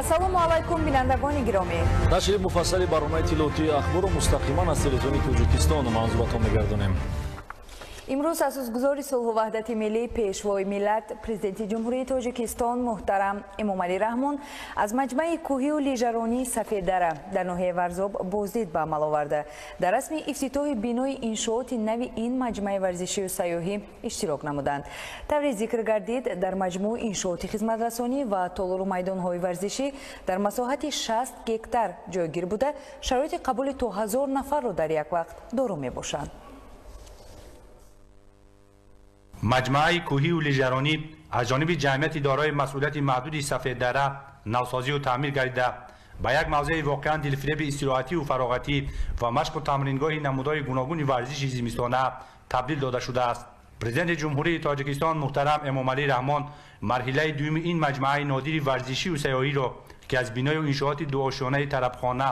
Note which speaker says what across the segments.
Speaker 1: Ассалому алайкум, бинандагони гиромӣ.
Speaker 2: Нашри муфассали барномаи иттилоотии ахборро мустақиман аз телевизиони Тоҷикистон манзуратон мегардонем.
Speaker 1: Имрӯз асосгузори сулҳу ваҳдати миллӣ, пешвои миллат, президенти Ҷумҳурии Тоҷикистон муҳтарам Эмомалӣ Раҳмон аз маҷмаи кӯҳию лижаронии Сафеддара дар ноҳияи Варзоб боздид ба амал оварда. Дар расми ифтитоҳи бинои иншооти нави ин маҷмаи варзишию сайёҳӣ иштирок намуданд. Таври зикр гардид, дар маҷмӯъ иншооти хизматрасонӣ ва толору майдонҳои варзишӣ дар масоҳати 60 гектар ҷойгир буда, шароити қабули то 1000 нафарро дар як вақт доро мебошанд.
Speaker 3: Маҷмӯаи кӯҳию лижаронӣ аз ҷониби ҷамъияти дорои масъулияти маҳдуди Сафеддара навсозию таъмир гардида, ба як мавзеи воқеан дилфиреби истироҳатию фароғатӣ ва машқу тамрингоҳи намудҳои гуногуни варзиши зимистона табдил дода шудааст. Президенти Ҷумҳурии Тоҷикистон муҳтарам Эмомалӣ Раҳмон марҳилаи дуюми ин маҷмӯаи нодири варзишию сайёҳиро, ки аз биною иншооти дуошёнаи тарабхона,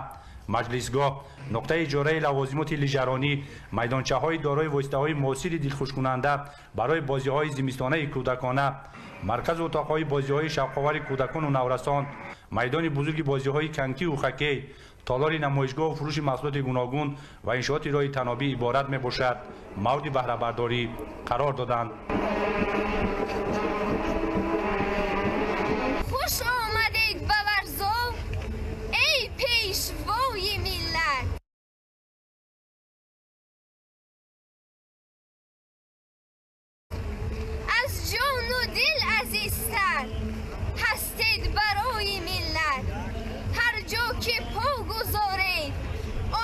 Speaker 3: маҷлисгоҳ, нуқтаи иҷораи лавозимоти лижаронӣ, майдончаҳои дорои воситаҳои муосири дилхушкунанда барои бозиҳои зимистонаи кӯдакона, марказу утоқҳои бозиҳои шавқовари кӯдакону наврасон, майдони бузурги бозиҳои конкию хоккей, толори намоишгоҳу фурӯши маҳсулоти гуногун ва иншооти роҳи танобӣ иборат мебошад, мавриди баҳрабардорӣ қарор доданд.
Speaker 4: Хуш омадед ба Варзоб, эй пешвои миллат! Аз ҷону дил азизтар ҳастед барои миллат. Ҳар ҷо ки по гузоред,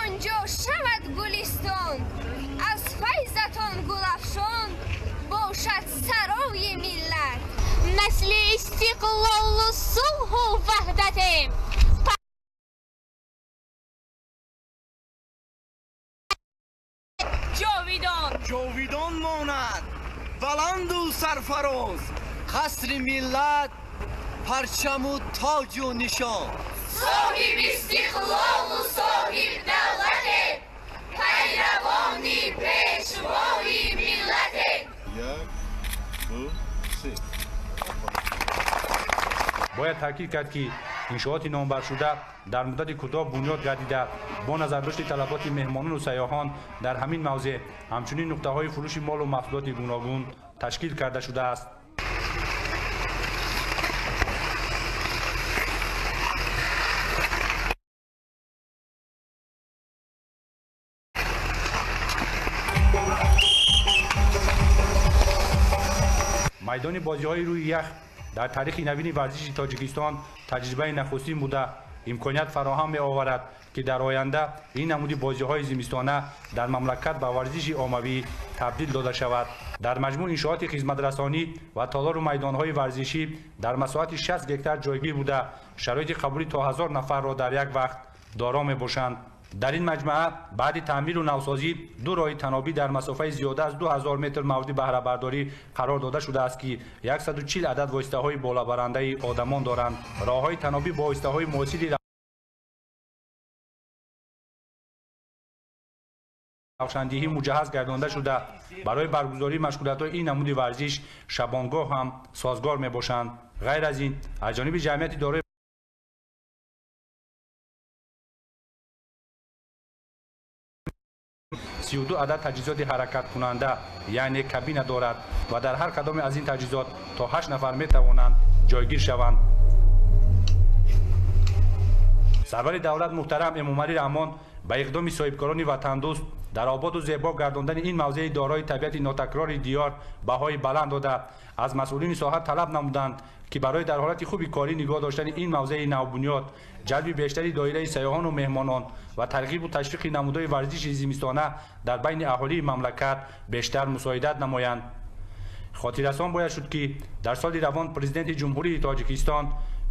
Speaker 4: он ҷо шавад гулистон. Аз файзатон гулафшон бошад сарои миллат. Насли истиқлолу сулҳу ваҳдатем.
Speaker 5: Ҷовидон
Speaker 6: ҷовидон монад баланду сарфароз, қасри миллат парчаму тоҷу нишон.
Speaker 4: Соҳиби истиқлолу соҳиб давлатем, пайравони пешвои миллатем.
Speaker 7: Як, ду, се.
Speaker 3: Бояд таъкид кард, ки иншооти номбаршуда дар муддати кӯтоҳ бунёд гардида, бо назардошти талаботи меҳмонону сайёҳон дар ҳамин мавзеъ ҳамчунин нуқтаҳои фурӯши молу маҳсулоти гуногун ташкил карда шудааст. Майдони бозиҳои рӯи ях дар таърихи навини варзиши Тоҷикистон таҷрибаи нахустин буда, имконият фароҳам меоварад, ки дар оянда ин намуди бозиҳои зимистона дар мамлакат ба варзиши оммавӣ табдил дода шавад. Дар маҷмӯъ иншооти хизматрасонӣ ва толору майдонҳои варзишӣ дар масоҳати 60 гектар ҷойгир буда, шароити қабули то 1000 нафарро дар як вақт доро мебошанд. Дар ин маҷмӯа баъди таъмиру навсозӣ ду роҳи танобӣ дар масофаи зиёда аз 2000 метр мавриди баҳрабардорӣ қарор дода шудааст, ки 140 адад воситаҳои болабарандаи одамон доранд. Роҳҳои танобӣ бо воситаҳои муосири равшандиҳӣ муҷаҳҳаз гардонда шуда, барои баргузории машғулиятҳои ин намуди варзиш шабонгоҳ ҳам созгор мебошанд. Ғайр аз ин, аз ҷониби ҷамъияти дорои 32 адад таҷҳизоти ҳаракаткунанда, яъне кабина дорад ва дар ҳар кадоме аз ин таҷҳизот то 8 нафар метавонанд ҷойгир шаванд. Сарвари давлат муҳтарам Эмомалӣ Раҳмон ба иқдоми соҳибкорони ватандӯст дар ободу зебо гардондани ин мавзеи дорои табиати нотакрори диёр баҳои баланд дода, аз масъулини соҳа талаб намуданд, ки барои дар ҳолати хуби корӣ нигоҳ доштани ин мавзеи навбунёд, ҷалби бештари доираи сайёҳону меҳмонон ва тарғибу ташвиқи намудҳои варзиши зимистона дар байни аҳолии мамлакат бештар мусоидат намоянд. Хотиррасон бояд шуд, ки дар соли равон президенти Ҷумҳурии Тоҷикистон,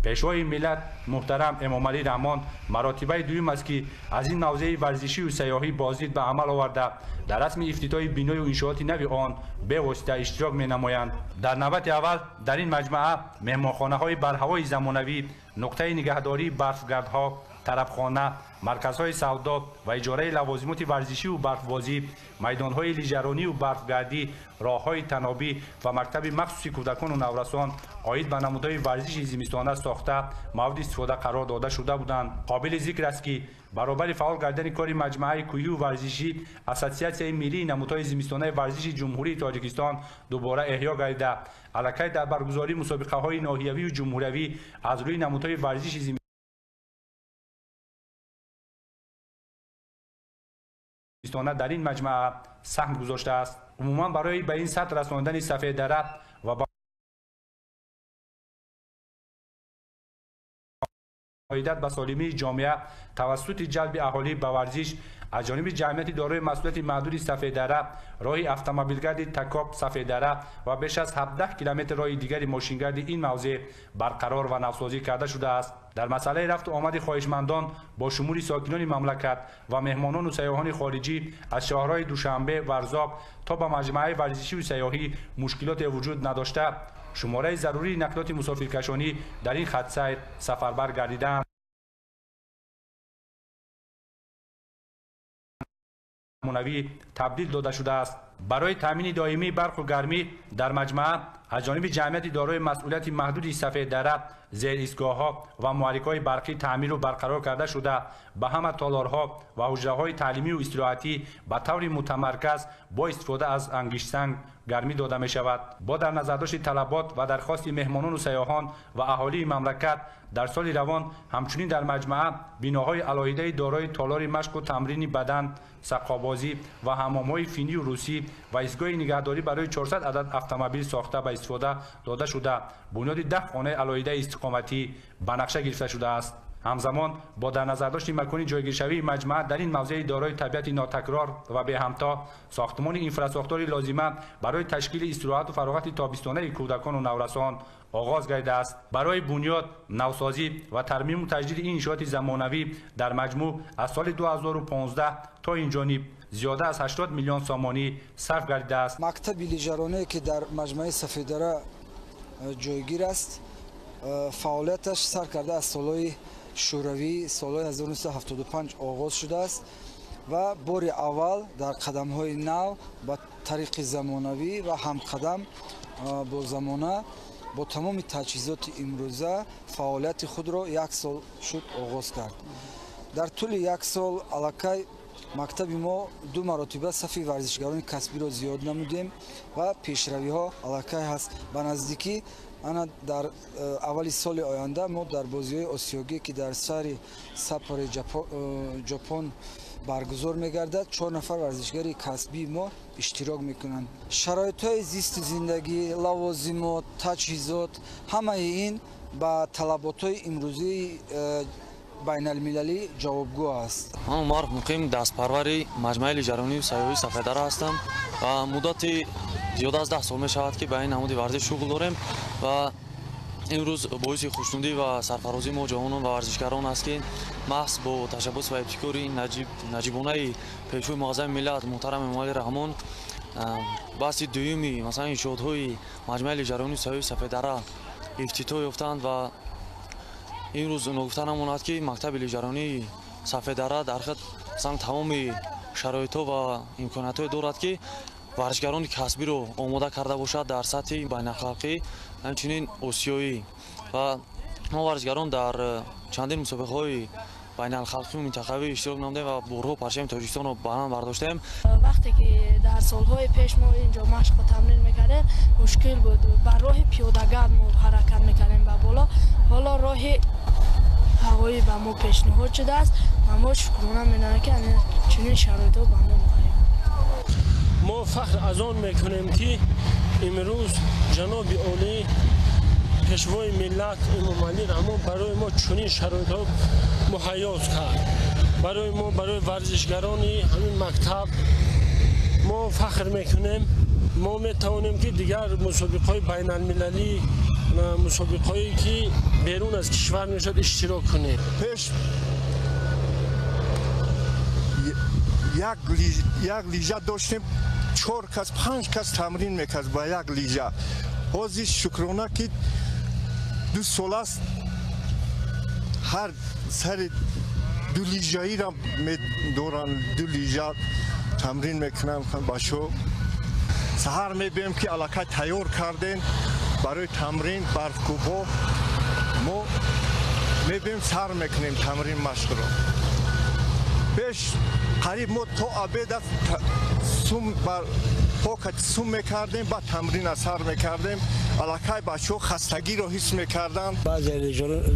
Speaker 3: пешвои миллат муҳтарам Эмомалӣ Раҳмон маротибаи дуюм аст, ки аз ин мавзеи варзишию сайёҳӣ боздид ба амал оварда, дар расми ифтитоҳи биною иншооти нави он бевосита иштирок менамоянд. Дар навбати аввал дар ин маҷмӯа меҳмонхонаҳои барҳавои замонавӣ, нуқтаи нигаҳдории барфгардҳо, тарабхона, марказҳои савдо ва иҷораи лавозимоти варзишиву барфбозӣ, майдонҳои лижарониву барфгардӣ, роҳҳои танобӣ ва мактаби махсуси кӯдакону наврасон оид ба намудҳои варзиши зимистона сохта мавриди истифода қарор дода шуда буданд. Қобили зикр аст, ки баробари фаъол гардидани кори маҷмааи кӯҳиву варзишӣ, Ассотсиатсияи миллии намудҳои зимистонаи варзиши Ҷумҳурии Тоҷикистон дубора эҳё гардида, аллакай дар баргузории мусобиқаҳои ноҳиявию ҷумҳуриявӣ аз рӯи намудҳои варзиши зимистона дар ин маҷмаа саҳм гузоштааст. Умуман, барои ба ин сатҳ расондани Сафеддара ва мусоидат ба солимии ҷомеа тавассути ҷалби аҳолӣ ба варзиш аз ҷониби ҷамъияти дорои масъулияти маҳдуди Сафеддара роҳи автомобилгарди Такоб Сафеддара ва беш аз 17 километр роҳи дигари мошингарди ин мавзеъ барқарор ва навсозӣ карда шудааст. Дар масъалаи рафту омади хоҳишмандон бо шумули сокинони мамлакат ва меҳмонону сайёҳони хориҷӣ аз шаҳрҳои Душанбе, Варзоб то ба маҷмааи варзишию сайёҳӣ мушкилоте вуҷуд надошта, шумораи зарурии нақлиёти мусофиркашонӣ дар ин хатсайр сафарбар гардидаанд. Намунавӣ табдил дода шудааст. Барои таъмини доимии барқу гармӣ дар маҷмаа аз ҷониби ҷамъияти дорои масъулияти маҳдуди Сафеддара зеристгоҳҳо ва муҳаррикҳои барқӣ таъмиру барқарор карда шуда, ба ҳама толорҳо ва ҳуҷраҳои таълимию истироҳатӣ ба таври мутамарказ бо истифода аз ангиштсанг гармӣ дода мешавад. Бо дар назардошти талабот ва дархости меҳмонону сайёҳон ва аҳолии мамлакат дар соли равон ҳамчунин дар маҷмаа биноҳои алоҳидаи дорои толори машқу тамрини бадан, сақобозӣ ва ҳаммомҳои финию русӣ ва истгоҳи нигаҳдорӣ барои 400 адад автомобил сохта ба истифода дода шуда, бунёди 10 хонаи алоҳидаи истиқоматӣ ба нақша гирифта шудааст. Ҳамзамон, бо дар назардошти макони ҷойгиршавии маҷмаа дар ин мавзеи дорои табиати нотакрор ва беҳамто, сохтмони инфрасохтори лозима барои ташкили истироҳату фароғати тобистонаи кӯдакону наврасон оғоз гардидааст. Барои бунёд, навсозӣ ва тармиму таҷдиди ин иншооти замонавӣ дар маҷмӯъ аз соли 2015 то ин ҷониб зиёда аз 80 миллион сомонӣ сарф гардидааст.
Speaker 5: Мактаби лижаронае, ки дар маҷмӯаи Сафеддара ҷойгир аст, фаъолияташ сар карда аз солҳои шӯравӣ, солҳои 1975 оғоз шудааст ва бори аввал дар қадамҳои нав ба тариқи замонавӣ ва ҳамқадам бо замона бо тамоми таҷҳизоти имрӯза фаъолияти худро як сол шуд оғоз кард. Дар тӯли як сол аллакай мактаби мо ду маротиба сафи варзишгарони касбиро зиёд намудем ва пешравиҳо аллакай ҳаст. Ба наздикӣ ана дар аввали соли оянда мо дар бозиҳои осиёгӣ, ки дар шаҳри Саппори Ҷопон баргузор мегардад, 4 нафар варзишгари касбии мо иштирок мекунанд. Шароитҳои зисти зиндагӣ, лавозимот, таҷҳизот, ҳамаи ин ба талаботҳои имрӯзии байналмилалӣ ҷавобгӯ аст.
Speaker 8: Ман Умар Муқим, дастпарвари маҷмӯаи лижаронию сайёҳии Сафеддара ҳастам ва муддати зиёда аз 10 сол мешавад, ки ба ин намуди варзиш шуғл дорем ва имрӯз боиси хушнудӣ ва сарфарозии мо ҷавонон ва варзишгарон аст, ки маҳз бо ташаббус ва ибтикори наҷибонаи пешвои муаззами миллат муҳтарам Эмомалӣ Раҳмон баҳси дуюми, масалан, иншоотҳои маҷмӯаи лижаронию сайёҳии Сафеддара ифтитоҳ ёфтанд ва имрӯз ногуфта намонад, ки мактаби лижаронии Сафеддара дар худ, масалан, тамоми шароитҳо ва имкониятҳое дорад, ки варзишгарони касбиро омода карда бошад дар сатҳи байналхалқӣ, ҳамчунин осиёӣ. Ва мо варзишгарон дар чандин мусобиқаҳои байналхалқию минтақавӣ иштирок намудем ва борҳо парчами Тоҷикистонро баланд бардоштем.
Speaker 9: Вақте ки дар солҳои пеш мо инҷо машқу тамрин мекардем, мушкил буд. Ба роҳи пиёдагард мо ҳаракат мекардем ба боло. Ҳоло роҳи ҳавоӣ ба мо пешниҳод шудааст ва мо шукрона менамоем, ки чунин шароитҳо ба мо муҳайё.
Speaker 10: Мо фахр аз он мекунем, ки имрӯз ҷаноби олӣ, пешвои миллат Эмомалӣ Раҳмон барои мо чунин шароитҳо муҳайё кард. Барои мо, барои варзишгарони ҳамин мактаб мо фахр мекунем. Мо метавонем, ки дигар мусобиқаҳои байналмилалӣ, мусобиқаҳое ки берун аз кишвар мешавад, иштирок кунем.
Speaker 7: Пеш як лижа доштем, 4 кас, 5 кас тамрин мекард ба як лижа. Ҳозир шукрона, ки 2 сол аст, ҳар сари Ду лижаиро медоранд, ду лижа тамрин мекунанд бачаҳо. Саҳар мебием ки аллакай тайёр кардем барои тамрин барфкӯбҳо. Мо мебием, сар мекунем тамрин машқро. Пеш қариб мо то обеда сум бар покат сум мекардем, баъд тамрина сар мекардем. Аллакай бачаҳо хастагиро ҳис мекарданд.
Speaker 11: Баъзе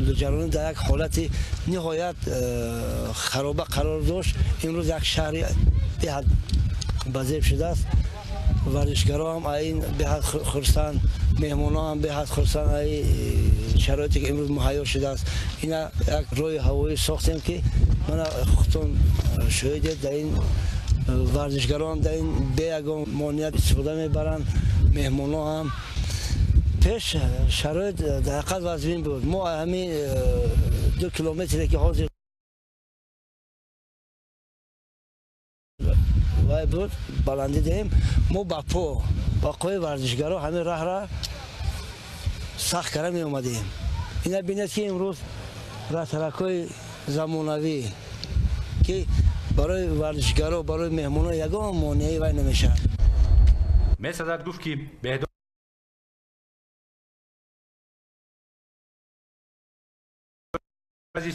Speaker 11: лижаронӣ дар як ҳолати ниҳоят хароба қарор дошт. Имрӯз як шаҳри беҳад базеб шудааст. Варзишгаро ҳам ин беҳад хурсанд, меҳмонҳо ҳам беҳад хурсанд ай шароите ки имрӯз муҳайё шудааст. Ина як роҳи ҳавоӣ сохтем ки мана худтон шоҳидед, дар ин варзишгарон ҳам дар ин бе ягон монеат истифода мебаранд, меҳмонҳо ҳам. Пеш шароит дар ҳақиқат вазмин буд. Мо ҳамин 2 километре ки ҳозир вай буд баландӣ диҳем, мо ба по ба қои варзишгаро ҳамин раҳра сахт карда меомадем. Ина бинед ки имрӯз раҳтаракҳои замонавӣ ки барои варзишгаро, барои меҳмонҳо ягон монеаи вай намешавад.
Speaker 3: Месазад гуфт ки беҳдошти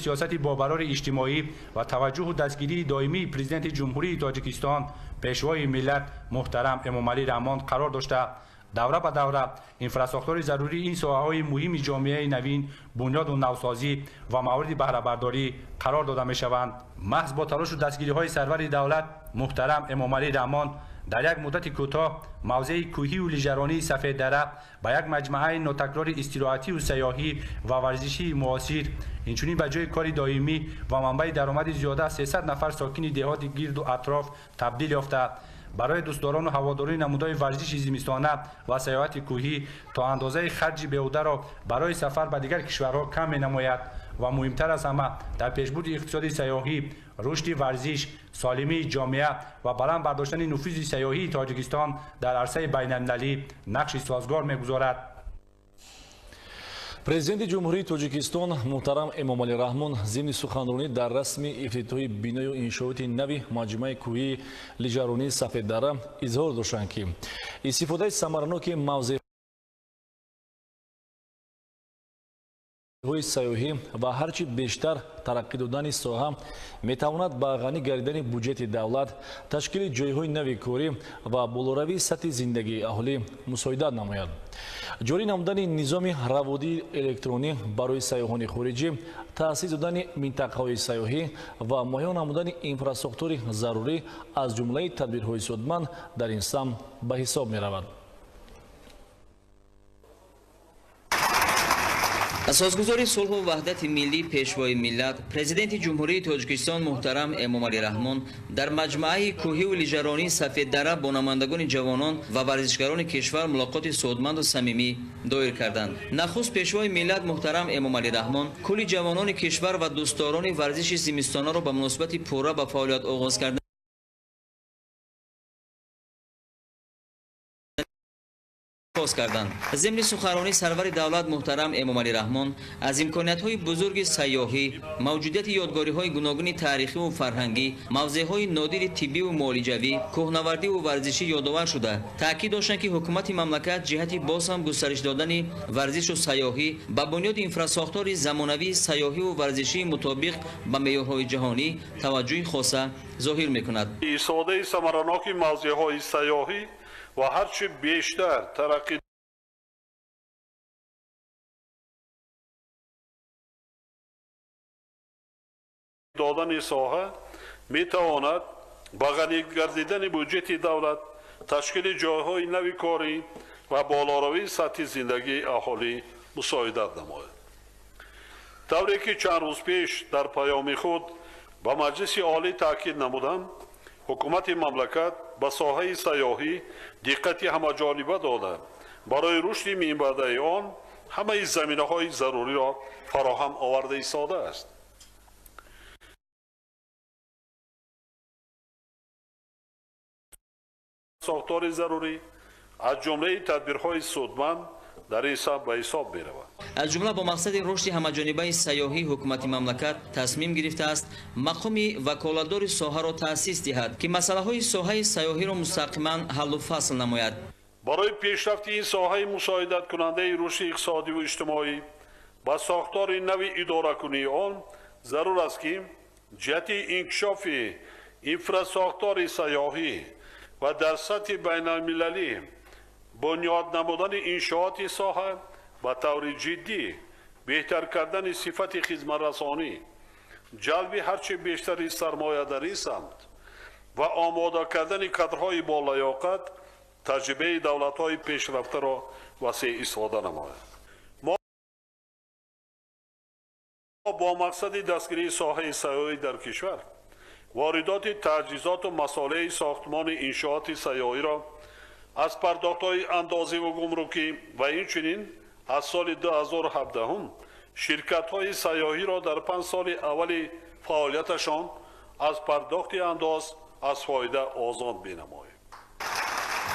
Speaker 3: сиёсати бобарори иҷтимоӣ ва таваҷҷӯҳу дастгирии доимии Президенти Ҷумҳурии Тоҷикистон, Пешвои миллат муҳтарам Эмомалӣ Раҳмон қарор дошта, давра ба давра инфрасохтори зарурии ин соҳаҳои муҳими ҷомеаи навин бунёду навсозӣ ва мавриди баҳрабардорӣ қарор дода мешаванд. Маҳз бо талошу дастгириҳои сарвари давлат муҳтарам Эмомалӣ Раҳмон дар як муддати кӯтоҳ мавзеи кӯҳию лижаронии Сафеддара ба як маҷмӯаи нотакрори истироҳатию сайёҳӣ ва варзишии муосир, инчунин ба ҷои кори доимӣ ва манбаи даромади зиёда аз 300 нафар сокини деҳоти гирду атроф табдил ёфта, барои дӯстдорону ҳаводорони намудҳои варзиши зимистона ва сайёҳати кӯҳӣ то андозаи харҷи беҳударо барои сафар ба дигар кишварҳо кам менамояд ва муҳимтар аз ҳама дар пешбурди иқтисоди сайёҳӣ, рушди варзиш, солимии ҷомеа ва баланд бардоштани нуфузи сайёҳии Тоҷикистон дар арсаи байналмилалӣ нақши созгор мегузорад.
Speaker 2: Президенти Ҷумҳурии Тоҷикистон муҳтарам Эмомалӣ Раҳмон зимни суханронӣ дар расми ифтитоҳи биною иншооти нави маҷмӯаи кӯҳии лижаронии Сафеддара изҳор доштанд, ки истифодаи самараноки мавзеъҳои сайёҳӣ ва ҳарчи бештар тараққӣ додани соҳа метавонад ба ғанӣ гардидани буҷети давлат, ташкили ҷойҳои нави корӣ ва болоравии сатҳи зиндагии аҳолӣ мусоидат намояд. Ҷорӣ намудани низоми раводии электронӣ барои сайёҳони хориҷӣ, таъсис додани минтақаҳои сайёҳӣ ва муҳайё намудани инфрасохтори зарурӣ аз ҷумлаи тадбирҳои судманд дар ин самт ба ҳисоб меравад.
Speaker 12: Асосгузори сулҳу ваҳдати миллӣ, Пешвои миллат, Президенти Ҷумҳурии Тоҷикистон муҳтарам Эмомалӣ Раҳмон дар маҷмӯаи кӯҳиву лижаронии Сафеддара бо намояндагони ҷавонон ва варзишгарони кишвар мулоқоти судманду самимӣ доир карданд. Нахуст Пешвои миллат муҳтарам Эмомалӣ Раҳмон кулли ҷавонони кишвар ва дӯстдорони варзиши зимистонаро ба муносибати пурра ба фаъолият оғоз карданд карданд. Зимни суханронӣ сарвари давлат муҳтарам Эмомалӣ Раҳмон аз имкониятҳои бузурги сайёҳӣ, мавҷудияти ёдгориҳои гуногуни таърихиву фарҳангӣ, мавзеъҳои нодири тиббиву муолиҷавӣ, кӯҳнавардиву варзишӣ ёдовар шуда, таъкид доштанд, ки ҳукумати мамлакат ҷиҳати боз ҳам густариш додани варзишу сайёҳӣ ба бунёди инфрасохтори замонавии сайёҳиву варзишии мутобиқ ба меъёрҳои ҷаҳонӣ таваҷҷӯҳи хоса зоҳир мекунад.
Speaker 13: Истифодаи самараноки мавзеъҳои сайёҳӣ ва ҳарчи бештар тараққӣ додани соҳа метавонад ба ғанӣ гардидани буҷети давлат, ташкили ҷойҳои нави корӣ ва болоравии сатҳи зиндагии аҳолӣ мусоидат намояд. Тавре ки чанд рӯз пеш дар паёми худ ба Маҷлиси Олӣ таъкид намудам, ҳукумати мамлакат ба соҳаи сайёҳӣ диққати ҳамаҷониба дода, барои рушди минбаъдаи он ҳамаи заминаҳои заруриро фароҳам оварда истодааст. Сохтори зарурӣ аз ҷумлаи тадбирҳои судманд дар ин самт ба ҳисоб меравад.
Speaker 12: Аз ҷумла бо мақсади рушди ҳамаҷонибаи сайёҳӣ ҳукумати мамлакат тасмим гирифтааст мақоми ваколатдори соҳаро таъсис диҳад, ки масъалаҳои соҳаи сайёҳиро мустақиман ҳаллу фасл намояд.
Speaker 13: Барои пешрафти ин соҳаи мусоидаткунандаи рушди иқтисодиву иҷтимоӣ ба сохтори нави идоракунии он зарур аст, ки ҷиҳати инкишофи инфрасохтори сайёҳӣ ва дар сатҳи байналмилалӣ бунёд намудани иншооти соҳа ба таври ҷиддӣ беҳтар кардани сифати хизматрасонӣ, ҷалби ҳарчи бештари сармоя дар ин самт ва омода кардани кадрҳои болаёқат таҷрибаи давлатҳои пешрафтаро васеъ истифода намояд. Мо бо мақсади дастгирии соҳаи сайёҳӣ дар кишвар воридоти таҷҳизоту масолеҳи сохтмони иншооти сайёҳиро аз пардохтҳои андозиву гумрукӣ ва инчунин аз соли 2017 ширкатҳои сайёҳиро дар 5 соли аввали фаъолияташон аз пардохти андоз аз фоида озод менамоем.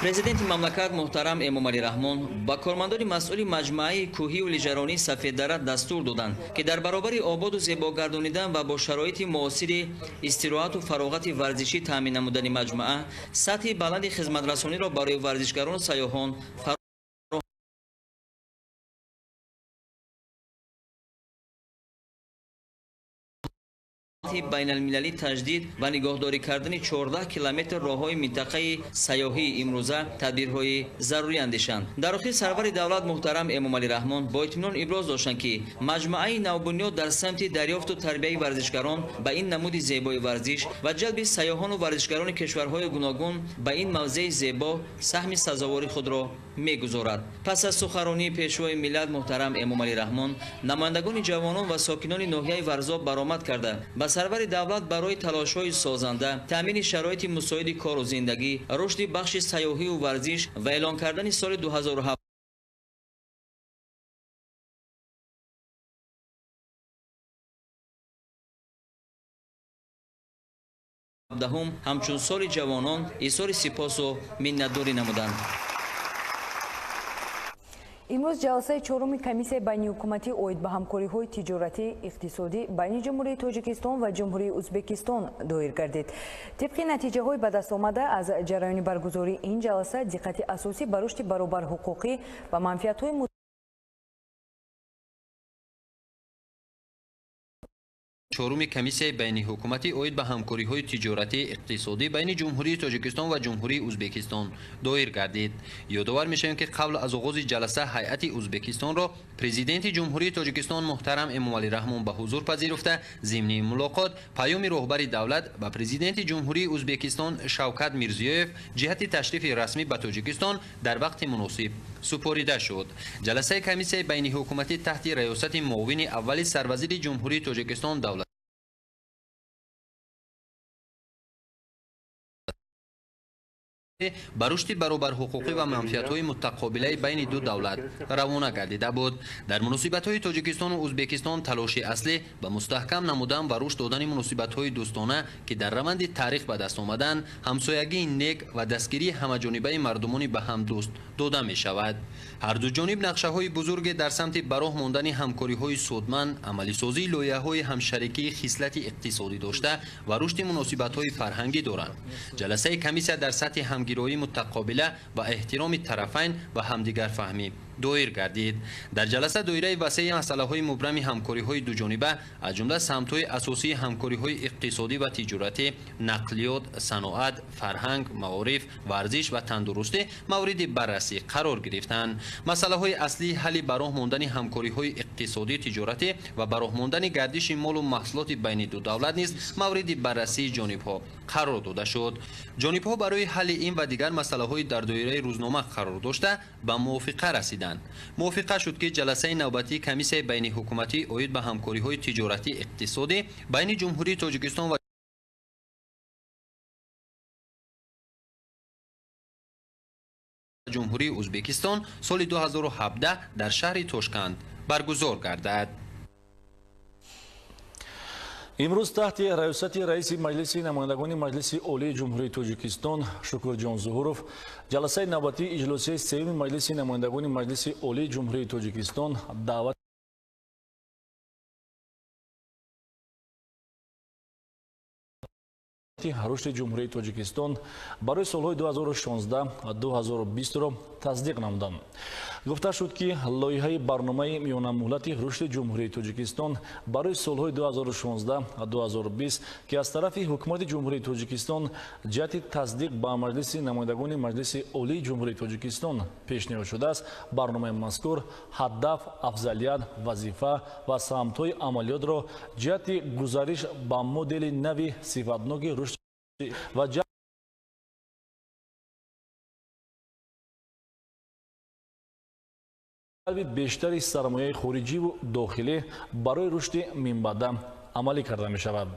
Speaker 12: Президенти мамлакат муҳтарам Эмомалӣ Раҳмон ба кормандони масъули маҷмӯаи кӯҳию лижаронии Сафеддара дастур доданд, ки дар баробари ободу зебогардонидан ва бо шароити муосири истироҳату фароғати варзишӣ таъмин намудани маҷмӯа сатҳи баланди хизматрасониро барои варзишгарону сайёҳон байналмилалӣ таҷдид ва нигоҳдорӣ кардани 14 километр роҳҳои минтақаи сайёҳии имрӯза тадбирҳои зарурӣ андешанд. Дар охир сарвари давлат муҳтарам Эмомалӣ Раҳмон бо итминон иброз доштанд, ки маҷмӯаи навбунёд дар самти дарёфту тарбияи варзишгарон ба ин намуди зебои варзиш ва ҷалби сайёҳону варзишгарони кишварҳои гуногун ба ин мавзеи зебо саҳми сазовори худро мегузорад. Пас аз суханронии пешвои миллат муҳтарам Эмомалӣ Раҳмон намояндагони ҷавонон ва сокинони ноҳияи Варзоб баромад карда ба сарвари давлат барои талошҳои созанда, таъмини шароити мусоиди кору зиндагӣ, рушди бахши сайёҳию варзиш ва эълон кардани соли 2017 ҳамчун соли ҷавонон изҳори сипосу миннатдорӣ намуданд.
Speaker 1: Имрӯз ҷаласаи чоруми комиссияи байниҳукуматӣ оид ба ҳамкориҳои тиҷоратӣ иқтисодӣ байни Ҷумҳурии Тоҷикистон ва Ҷумҳурии Ӯзбекистон доир гардид. Тибқи натиҷаҳои ба даст омада аз ҷараёни баргузории ин ҷаласа диққати асосӣ ба рушди баробарҳуқуқӣ ва манфиатҳои
Speaker 14: чоруми комиссияи байниҳукуматӣ оид ба ҳамкориҳои тиҷоратӣ иқтисодӣ байни Ҷумҳурии Тоҷикистон ва Ҷумҳурии Ӯзбекистон доир гардид. Ёдовар мешавем, ки қабл аз оғози ҷаласа ҳайати Ӯзбекистонро президенти Ҷумҳурии Тоҷикистон муҳтарам Эмомалӣ Раҳмон ба ҳузур пазируфта, зимни мулоқот паёми роҳбари давлат ба президенти Ҷумҳурии Ӯзбекистон Шавкат Мирзиёев ҷиҳати ташрифи расмӣ ба Тоҷикистон дар вақти муносиб супорида шуд. Ҷаласаи комиссияи байниҳукуматӣ таҳти раёсати муовини аввали сарвазири Ҷумҳурии Тоҷикистон давлат ба рушди баробарҳуқуқӣ ва манфиатҳои мутақобилаи байни ду давлат равона гардида буд. Дар муносибатҳои Тоҷикистону Ӯзбекистон талоши аслӣ ба мустаҳкам намудан ва рушд додани муносибатҳои дӯстона, ки дар раванди таърих ба даст омаданд, ҳамсоягии нек ва дастгирии ҳамаҷонибаи мардумони ба ҳам дӯст дода мешавад. Ҳар ду ҷониб нақшаҳои бузурге дар самти ба роҳ мондани ҳамкориҳои судманд, амалисозии лоиҳаҳои ҳамшарикии хислати иқтисодӣ дошта ва рушди муносибатҳои фарҳангӣ доранд. Ҷаласаи комиссия дар сатҳи ҳамгироӣ мутақобила ва эҳтироми тарафайн ва ҳамдигарфаҳмӣ доир гардид. Дар ҷаласа доираи васеи масъалаҳои мубрами ҳамкориҳои дуҷониба, аз ҷумла самтҳои асосии ҳамкориҳои иқтисодӣ ва тиҷоратӣ, нақлиёт, саноат, фарҳанг, маориф, варзиш ва тандурустӣ мавриди баррасӣ қарор гирифтанд. Масъалаҳои аслии ҳалли ба роҳ мондани ҳамкориҳои иқтисодӣ, тиҷоратӣ ва ба роҳ мондани гардиши молу маҳсулоти байни ду давлат низ мавриди баррасии ҷонибҳо қарор дода шуд. Ҷонибҳо барои ҳалли ин ва дигар масъалаҳои дар доираи рӯзнома қарор дошта ба мувофиқа расиданд. Мувофиқа шуд, ки ҷаласаи навбатии комиссияи байниҳукуматӣ оид ба ҳамкориҳои тиҷоратӣ иқтисодӣ байни Ҷумҳурии Тоҷикистон ва Ҷумҳурии Ӯзбекистон соли 2017 дар шаҳри Тошканд баргузор гардад.
Speaker 2: Имрӯз таҳти раёсати раиси Маҷлиси намояндагони Маҷлиси Олии Ҷумҳурии Тоҷикистон Шукурҷон Зуҳуров ҷаласаи навбатии иҷлосияи сеюми Маҷлиси намояндагони Маҷлиси Олии Ҷумҳурии Тоҷикистон даъват миёнамуҳлати рушди Ҷумҳурии Тоҷикистон барои солҳои 2016-2020-ро тасдиқ намуданд. Гуфта шуд, ки лоиҳаи барномаи миёнамуҳлати рушди Ҷумҳурии Тоҷикистон барои солҳои 2016-2020, ки аз тарафи Ҳукумати Ҷумҳурии Тоҷикистон ҷиҳати тасдиқ ба Маҷлиси намояндагони Маҷлиси Олии Ҷумҳурии Тоҷикистон пешниҳод шудааст, барномаи мазкур ҳадаф, афзалият, вазифа ва самтҳои амалиётро ҷиҳати гузариш ба модели нави сифатноки рушд ва ҷалби бештари сармояи хориҷиву дохилӣ барои рушди минбаъда амалӣ карда мешавад.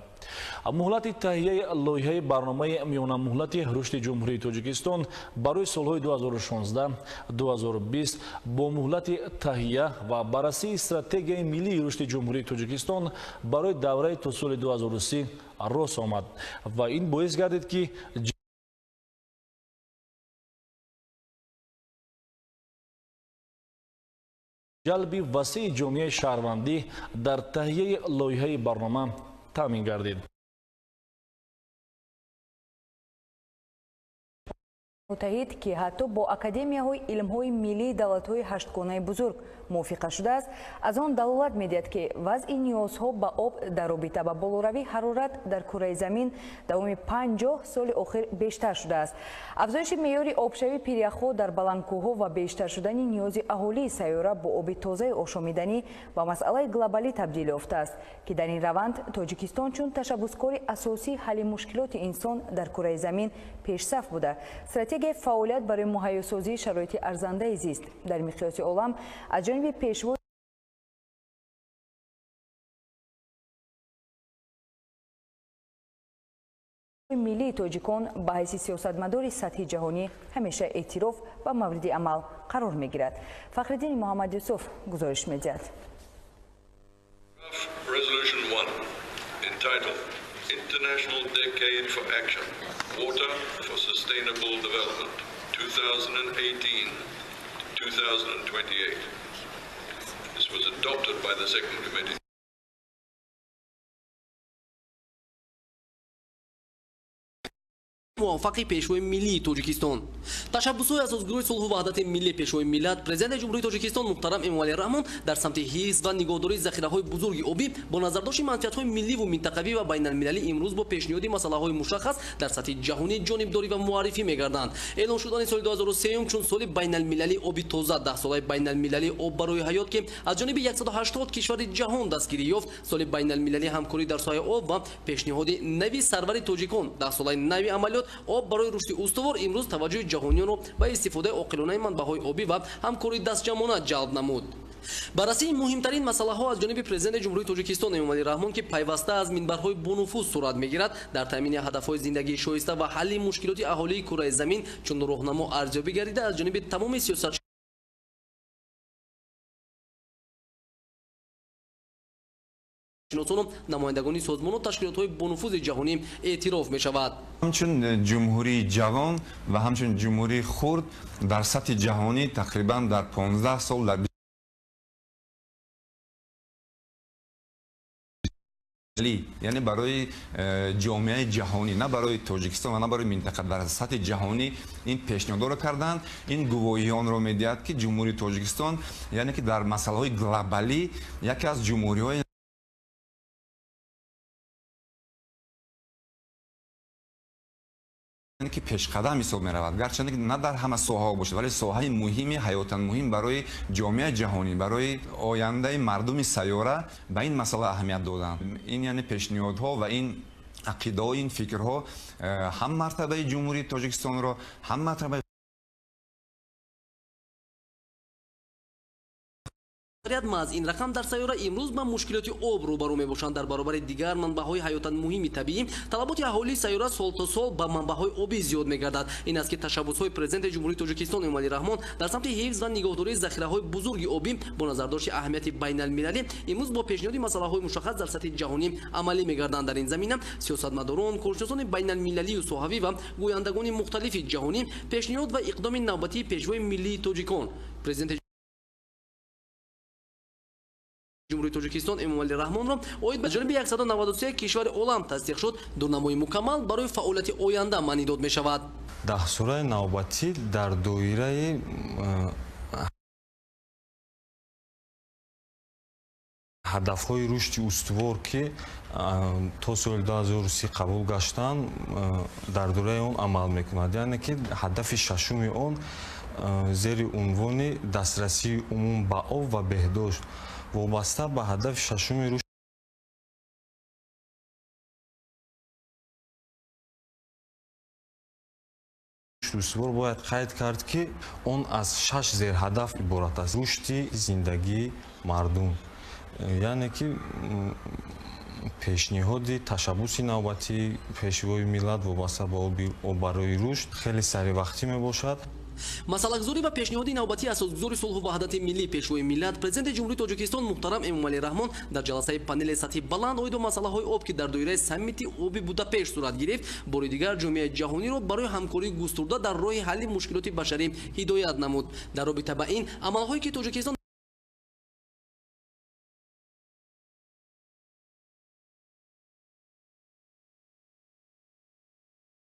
Speaker 2: Муҳлати таҳияи лоиҳаи барномаи миёнамуҳлати рушди Ҷумҳурии Тоҷикистон барои солҳои 2016-2020 бо муҳлати таҳия ва баррасии стратегияи миллии рушди Ҷумҳурии Тоҷикистон барои давраи то соли 2030 рост омад ва ин боис гардид, ки ҷалби васеи ҷомеаи шаҳрвандӣ дар таҳияи лоиҳаи барнома таъмин гардид.
Speaker 1: Муттаҳид, ки ҳатто бо академияҳои илмҳои миллии давлатҳои ҳаштгонаи бузург мувофиқа шудааст, аз он далолат медиҳад, ки вазъи ниёзҳо ба об дар робита ба болоравии ҳарорат дар кураи замин давоми 50 соли охир бештар шудааст. Афзоиши меъёри обшавии пиряхҳо дар баландкӯҳҳо ва бештар шудани ниёзи аҳолии сайёра бо оби тозаи ошомиданӣ ба масъалаи глобалӣ табдил ёфтааст, ки дар ин раванд Тоҷикистон чун ташаббускори асосии ҳалли мушкилоти инсон дар кураи замин пешсаф буда, стратегияи фаъолият барои муҳайёсозии шароити арзандаи зист дар миқёси олам аз ҷониби пешвои миллии тоҷикон ба ҳайси сиёсатмадори сатҳи ҷаҳонӣ ҳамеша эътироф ва мавриди амал қарор мегирад. Фахриддини Муҳаммад Юсуф гузориш медиҳад.
Speaker 15: Resolution 1, entitled International Decade for Action, Water for Sustainable Development, 2018 to 2028. This was adopted by the Second Committee.
Speaker 16: Муваффақи пешвои миллии Тоҷикистон, ташаббусҳои асосгузори сулҳу ваҳдати миллӣ, пешвои миллат, президенти Ҷумҳурии Тоҷикистон муҳтарам Эмомалӣ Раҳмон дар самти ҳифз ва нигоҳдории захираҳои бузурги обӣ бо назардошти манфиатҳои милливу минтақавӣ ва байналмилалӣ имрӯз бо пешниҳоди масъалаҳои мушаххас дар сатҳи ҷаҳонӣ ҷонибдорӣ ва муаррифӣ мегарданд. Эълон шудани соли 2003 чун соли байналмилалии оби тоза, даҳсолаи байналмилалии об барои ҳаёт, ки аз ҷониби 180 кишвари ҷаҳон дастгирӣ ёфт, соли байналмилалии ҳамкорӣ дар соҳаи об ва пешниҳоди нави сарвари тоҷикон, даҳсолаи нави амалиёт об барои рушди устувор имрӯз таваҷҷӯҳи ҷаҳониёнро ба истифодаи оқилонаи манбаъҳои обӣ ва ҳамкории дастҷамъона ҷалб намуд. Баррасии муҳимтарин масъалаҳо аз ҷониби президенти Ҷумҳурии Тоҷикистон Эмомалӣ Раҳмон, ки пайваста аз минбарҳои бонуфуз сурат мегирад, дар таъмини ҳадафҳои зиндагии шоиста ва ҳалли мушкилоти аҳолии кураи замин чун роҳнамо арзёбӣ гардида, аз ҷониби тамоми сиёсат шиносону намояндагони созмону ташкилотҳои бонуфузи ҷаҳонӣ эътироф мешавад.
Speaker 17: Ҳамчун ҷумҳурии ҷавон ва ҳамчун ҷумҳурии хурд дар сатҳи ҷаҳонӣ тақрибан дар 15 сол дар яъне барои ҷомеаи ҷаҳонӣ, на барои Тоҷикистон ва на барои минтақа, дар сатҳи ҷаҳонӣ ин пешниҳодро карданд. Ин гувоҳии онро медиҳад, ки Ҷумҳурии Тоҷикистон яъне ки дар масъалаҳои глобалӣ яке аз ҷумҳуриҳои ки пешқадам ҳисоб меравад, гарчанде на дар ҳама соҳаҳо бошад, вале соҳаи муҳими ҳаётан муҳим барои ҷомеаи ҷаҳонӣ, барои ояндаи мардуми сайёра ба ин масъала аҳамият доданд. Ин яъне пешниҳодҳо ва ин ақидаҳо, ин фикрҳо ҳам мартабаи Ҷумҳурии Тоҷикистонро, ҳам мартабаи
Speaker 16: Маҳз ин рақам дар сайёра имрӯз ба мушкилоти об рӯбарӯ мебошанд. Дар баробари дигар манбаъҳои ҳаётан муҳими табиӣ, талаботи аҳолии сайёра сол то сол ба манбаъҳои обӣ зиёд мегардад. Ин аст, ки ташаббусҳои президенти Ҷумҳурии Тоҷикистон Эмомалӣ Раҳмон дар самти ҳифз ва нигоҳдории захираҳои бузурги обӣ бо назардошти аҳамияти байналмилалӣ имрӯз бо пешниҳоди масъалаҳои мушаххас дар сатҳи ҷаҳонӣ амалӣ мегарданд. Дар ин замина сиёсатмадорон, коршиносони байналмилалию соҳавӣ ва гӯяндагони мухталифи ҷаҳонӣ пешниҳод ва иқдоми навбатии пешвои миллии тоҷикон, президенти Ҷумҳурии Тоҷикистон Эмомалӣ Раҳмонро оид ба ҷониби 193 кишвари олам тасдиқ шуд, дурнамои мукаммал барои фаъолияти оянда маънидод мешавад.
Speaker 18: Даҳсолаи навбатӣ дар доираи ҳадафҳои рушди устувор, ки то соли 2030 қабул гаштанд, дар доираи он амал мекунад. Яъне ки ҳадафи шашуми он зери унвони дастрасии умум ба об ва беҳдошт вобаста ба ҳадафи шашуми рушди устувор бояд қайд кард, ки он аз 6 зерҳадаф иборат аст. Рушди зиндагии мардум, яъне ки пешниҳоди ташаббуси навбатии Пешвои миллат вобаста ба об барои рушд хеле саривақтӣ мебошад.
Speaker 16: Масъалагузорӣ ва пешниҳоди навбатии асосгузори сулҳу ваҳдати миллӣ, Пешвои миллат, Президенти Ҷумҳурии Тоҷикистон муҳтарам Эмомалӣ Раҳмон дар ҷаласаи панели сатҳи баланд оид ба масъалаҳои об, ки дар доираи саммити оби Будапешт сурат гирифт, бори дигар ҷомеаи ҷаҳониро барои ҳамкории густурда дар роҳи ҳалли мушкилоти башарӣ ҳидоят намуд. Дар робита ба ин амалҳое ки Тоҷикистон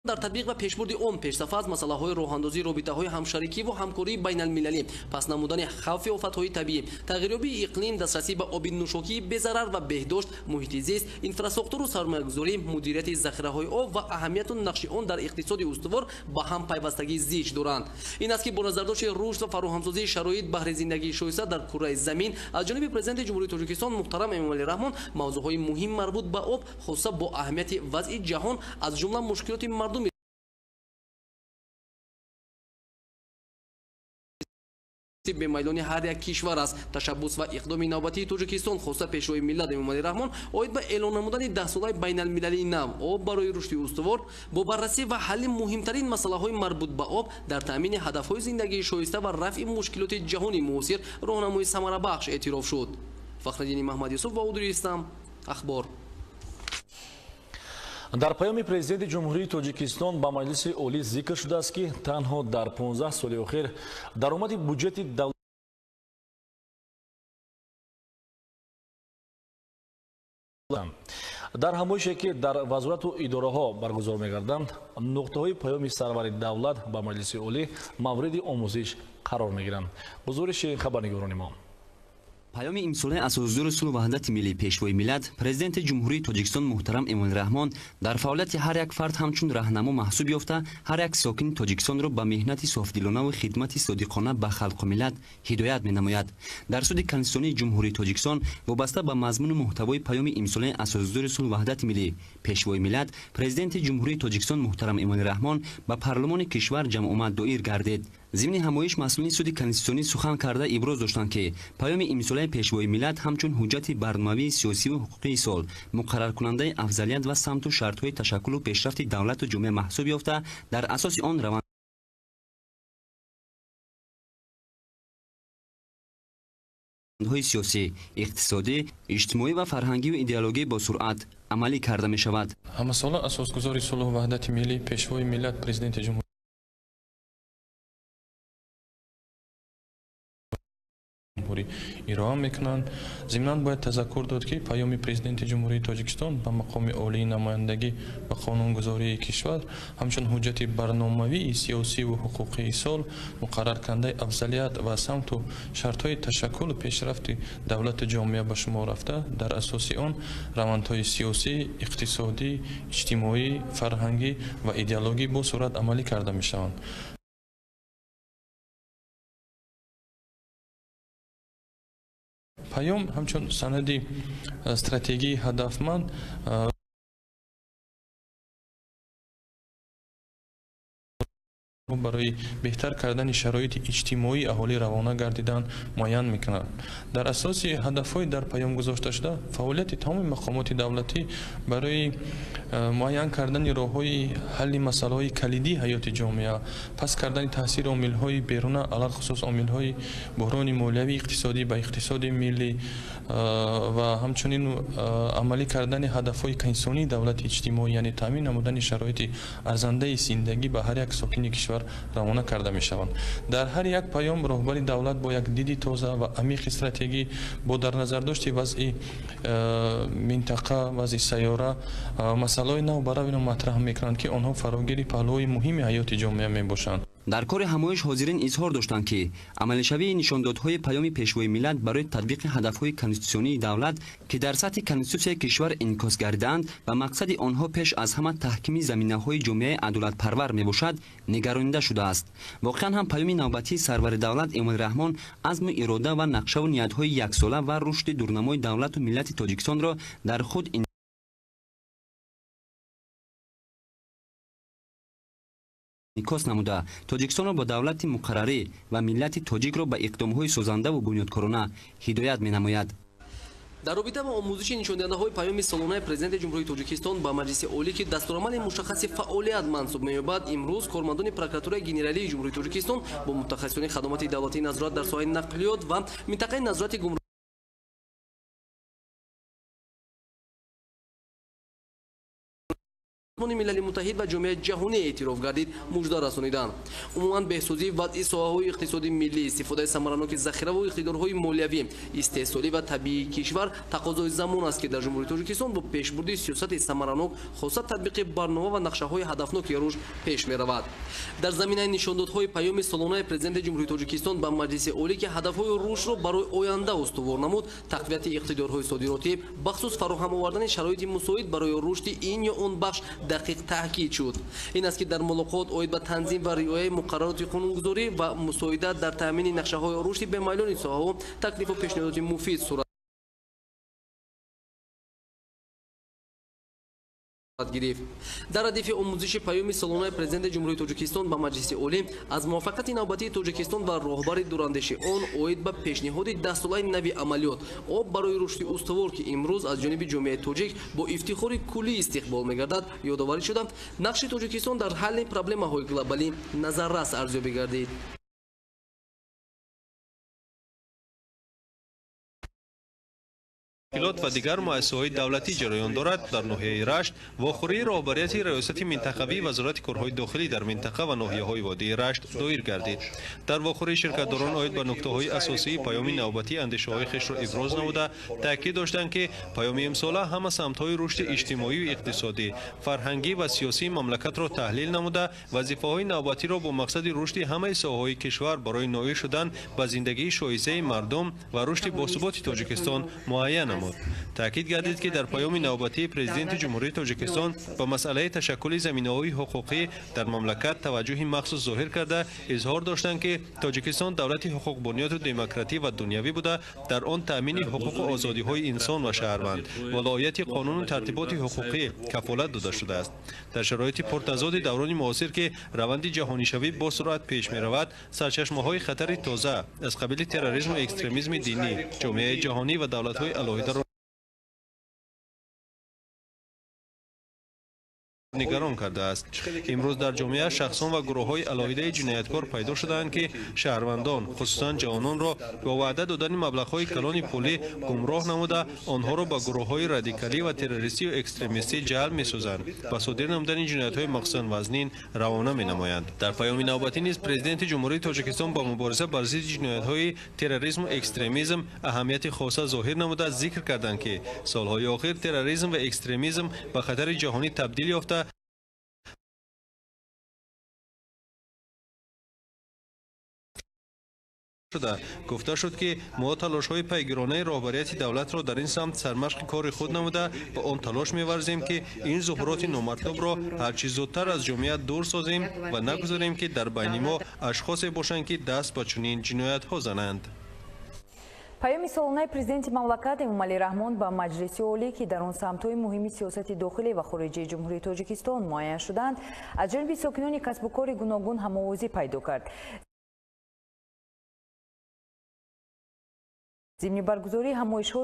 Speaker 16: дар татбиқ ва пешбурди он пешсафа аз масъалаҳои роҳандозии робитаҳои ҳамшарикӣ ва ҳамкории байналмилалӣ, пас намудани хавфи офатҳои табиӣ, тағйирёбии иқлим, дастрасӣ ба оби нӯшокии безарар ва беҳдошт, муҳити зист, инфрасохтору сармоягузорӣ, мудирияти захираҳои об ва аҳамияту нақши он дар иқтисоди устувор ба ҳам пайвастагӣ зич доранд. Ин аст ки бо назардошти рушд ва фароҳамсозии шароит баҳри зиндагии шоиста дар кураи замин аз ҷониби Президенти Ҷумҳурии Тоҷикистон муҳтарам Эмомалӣ Раҳмон мавзӯъҳои муҳим марбут ба об, хоса бо аҳамияти вазъи ҷаҳон, аз ҷумла мушкилоти мардуми бемайлони ҳар як кишвар аст. Ташаббус ва иқдоми навбатии Тоҷикистон, хоса Пешвои миллат Эмомалӣ Раҳмон оид ба эълон намудани даҳсолаи байналмилалии нав об барои рушди устувор бо баррасӣ ва ҳалли муҳимтарин масъалаҳои марбут ба об дар таъмини ҳадафҳои зиндагии шоиста ва рафъи мушкилоти ҷаҳони муосир роҳнамои самарабахш эътироф шуд. Фахриддини Маҳмадюсуф ва Удури Ислам, Ахбор.
Speaker 2: Дар паёми Президенти Ҷумҳурии Тоҷикистон ба Маҷлиси Олӣ зикр шудааст, ки танҳо дар 15 соли охир даромади буҷети давлат дар ҳамоише, ки дар вазорату идораҳо баргузор мегарданд, нуқтаҳои паёми сарвари давлат ба Маҷлиси Олӣ мавриди омӯзиш қарор мегиранд. Гузориши хабарнигорони мо.
Speaker 19: Паёми имсолаи асосгузори сулҳу ваҳдати миллӣ, Пешвои миллат, Президенти Ҷумҳурии Тоҷикистон муҳтарам Эмомалӣ Раҳмон дар фаъолияти ҳар як фард ҳамчун раҳнамо маҳсуб ёфта, ҳар як сокини Тоҷикистонро ба меҳнати софдилонаву хидмати содиқона ба халқу миллат ҳидоят менамояд. Дар суди Конститутсионии Ҷумҳурии Тоҷикистон вобаста ба мазмуну муҳтавои паёми имсолаи асосгузори сулҳу ваҳдати миллӣ, Пешвои миллат, Президенти Ҷумҳурии Тоҷикистон муҳтарам Эмомалӣ Раҳмон ба парлумони кишвар ҷамъомад доир гардид. Зимни ҳамоиш масъулини суди конститутсионӣ сухан карда иброз доштанд, ки паёми имсолаи Пешвои миллат ҳамчун ҳуҷҷати барномавии сиёсиву ҳуқуқии сол муқарраркунандаи афзалият ва самту шартҳои ташаккулу пешрафти давлату ҷомеа маҳсуб ёфта, дар асоси он равандҳои сиёсӣ, иқтисодӣ, иҷтимоӣ ва фарҳангиву идеологӣ бо суръат амалӣ карда мешавад.
Speaker 20: Ҳамасола асосгузори сулҳу ваҳдати миллӣ, Пешвои миллат, Президенти Ҷумҳурии ироа мекунанд. Зимнан бояд тазаккур дод, ки паёми Президенти Ҷумҳурии Тоҷикистон ба мақоми олии намояндагӣ ва қонунгузории кишвар ҳамчун ҳуҷҷати барномавии сиёсиву ҳуқуқии сол муқарраркунандаи афзалият ва самту шартҳои ташаккулу пешрафти давлату ҷомеа ба шумор рафта, дар асоси он равандҳои сиёсӣ, иқтисодӣ, иҷтимоӣ, фарҳангӣ ва идеологӣ бо суръат амалӣ карда мешаванд. Паём ҳамчун санади стратегии ҳадафманд барои беҳтар кардани шароити иҷтимоии аҳолӣ равона гардидан муайян мекунад. Дар асоси ҳадафҳои дар паём гузошташуда, фаъолияти тамоми мақомоти давлатӣ барои муайян кардани роҳҳои ҳалли масъалаҳои калидии ҳаёти ҷомеа, пас кардани таъсири омилҳои беруна, алалхусус омилҳои буҳрони молиявии иқтисодӣ ба иқтисоди миллӣ ва ҳамчунин амалӣ кардани ҳадафҳои конститутсионии давлати иҷтимоӣ, яъне таъмин намудани шароити арзандаи зиндагӣ ба ҳар як сокини кишвар кишвар равона карда мешаванд. Дар ҳар як паём роҳбари давлат бо як диди тоза ва амиқи стратегӣ, бо дар назардошти вазъи минтақа, вазъи сайёра, масъалаҳои навбаравиро матраҳ мекунанд, ки онҳо фарогири паҳлӯҳои муҳими ҳаёти ҷомеа мебошанд.
Speaker 19: Дар кори ҳамоиш ҳозирин изҳор доштанд, ки амалишавии нишондодҳои паёми пешвои миллат барои татбиқи ҳадафҳои конститутсионии давлат, ки дар сатҳи конститутсияи кишвар инъикос гардидаанд ва мақсади онҳо пеш аз ҳама таҳкими заминаҳои ҷомеаи адолатпарвар мебошад, нигаронида шудааст. Воқеан ҳам паёми навбатии сарвари давлат Эмомалӣ Раҳмон азму ирода ва нақшаву ниятҳои яксола ва рушди дурнамои давлату миллати Тоҷикистонро дар худ инъикос намуда, Тоҷикистонро ба давлати муқаррарӣ ва миллати тоҷикро ба иқдомҳои созандаву бунёдкорона ҳидоят менамояд.
Speaker 16: Дар робита бо омӯзиши нишондиҳандаҳои паёми солонаи Президенти Ҷумҳурии Тоҷикистон ба Маҷлиси Олӣ, ки дастурамали мушаххаси фаъолият мансуб меёбад, имрӯз кормандони Прокуратураи Генералии Ҷумҳурии Тоҷикистон бо мутахассисони хадамоти давлатии назорат дар соҳаи нақлиёт ва минтақаи назорати гумрук Милали Муттаҳид ва ҷомеаи ҷаҳонӣ эътироф гардид, мужда расониданд. Умуман беҳсозии вазъи соҳаҳои иқтисоди миллӣ, истифодаи самараноки захираву иқтидорҳои молиявӣ, истеҳсолӣ ва табиии кишвар тақозои замон аст, ки дар Ҷумҳурии Тоҷикистон бо пешбурди сиёсати самаранок, хоса татбиқи барнома ва нақшаҳои ҳадафноки рушд пеш меравад. Дар заминаи нишондодҳои паёми солонаи Президенти Ҷумҳурии Тоҷикистон ба Маҷлиси Олӣ, ки ҳадафҳои рушдро барои оянда устувор намуд, тақвияти иқтидорҳои содиротӣ, бахусус фароҳам овардани шароити мусоид барои рушди ин ё он бахш дақиқ таъкид шуд. Ин аст, ки дар мулоқот оид ба танзим ва риояи муқаррароти қонунгузорӣ ва мусоидат дар таъмини нақшаҳои рушди бемайлони соҳаҳо таклифу пешниҳодоти муфид сурат гирифт. Дар радифи омӯзиши паёми солонаи Президенти Ҷумҳурии Тоҷикистон ба Маҷлиси Олӣ аз муваффақияти навбатии Тоҷикистон ва роҳбари дурандеши он оид ба пешниҳоди даҳсолаи нави амалиёт об барои рушди устувор, ки имрӯз аз ҷониби ҷомеаи тоҷик бо ифтихори куллӣ истиқбол мегардад, ёдоварӣ шуда, нақши Тоҷикистон дар ҳалли проблемаҳои глобалӣ назаррас арзёбӣ гардид.
Speaker 21: Ташкилот ва дигар муассисаҳои давлатӣ ҷараён дорад. Дар ноҳияи Рашт вохӯрии роҳбарияти раёсати минтақавии Вазорати корҳои дохилӣ дар минтақа ва ноҳияҳои водии Рашт доир гардид. Дар вохӯрии ширкатдорон оид ба нуктаҳои асосии паёми навбатӣ андешаҳои хешро иброз намуда, таъкид доштанд, ки паёми имсола ҳама самтҳои рушди иҷтимоию иқтисодӣ, фарҳангӣ ва сиёсии мамлакатро таҳлил намуда, вазифаҳои навбатиро бо мақсади рушди ҳамаи соҳаҳои кишвар барои ноил шудан ба зиндагии шоистаи мардум ва рушди босуботи Тоҷикистон муайян намуд. Таъкид гардид, ки дар паёми навбатии Президенти Ҷумҳурии Тоҷикистон ба масъалаи ташаккули заминаҳои ҳуқуқӣ дар мамлакат таваҷҷӯҳи махсус зоҳир карда, изҳор доштанд, ки Тоҷикистон давлати ҳуқуқбунёду демократӣ ва дунявӣ буда, дар он таъмини ҳуқуқу озодиҳои инсон ва шаҳрванд ва риояти қонуну тартиботи ҳуқуқӣ кафолат дода шудааст. Дар шароити пуртазоди даврони муосир, ки раванди ҷаҳонишавӣ бо суръат пеш меравад, сарчашмаҳои хатари тоза аз қабили терроризму экстремизми динӣ ҷомеаи ҷаҳонӣ ва давлатҳои алоҳидаро нигарон кардааст. Имрӯз дар ҷомеа шахсон ва гурӯҳҳои алоҳидаи ҷинояткор пайдо шудаанд, ки шаҳрвандон, хусусан ҷавононро бо ваъда додани маблағҳои калони пулӣ гумроҳ намуда, онҳоро ба гурӯҳҳои радикалӣ ва террористию экстремистӣ ҷалб месозанд ва содир намудани ҷиноятҳои махсусан вазнин равона менамоянд. Дар паёми навбатӣ низ Президенти Ҷумҳурии Тоҷикистон ба мубориза бар зидди ҷиноятҳои терроризму экстремизм аҳамияти хоса зоҳир намуда, зикр карданд, ки солҳои охир терроризм ва экстремизм ба хатари ҷаҳонӣ табдил ёфта, шуда. Гуфта шуд, ки мо талошҳои пайгиронаи роҳбарияти давлатро дар ин самт сармашқи кори худ намуда, ба он талош меварзем, ки ин зуҳуроти номатлубро ҳарчи зудтар аз ҷомеа дур созем ва нагузорем, ки дар байни мо ашхосе бошанд, ки даст ба чунин ҷиноятҳо зананд.
Speaker 1: Паёми солонаи Президенти мамлакат Эмомалӣ Раҳмон ба Маҷлиси Олӣ, ки дар он самтҳои муҳими сиёсати дохилӣ ва хориҷии Ҷумҳурии Тоҷикистон муайян шуданд, аз ҷониби сокинони касбу кори гуногун ҳамовозӣ пайдо кард. Зимни баргузории ҳамоишҳо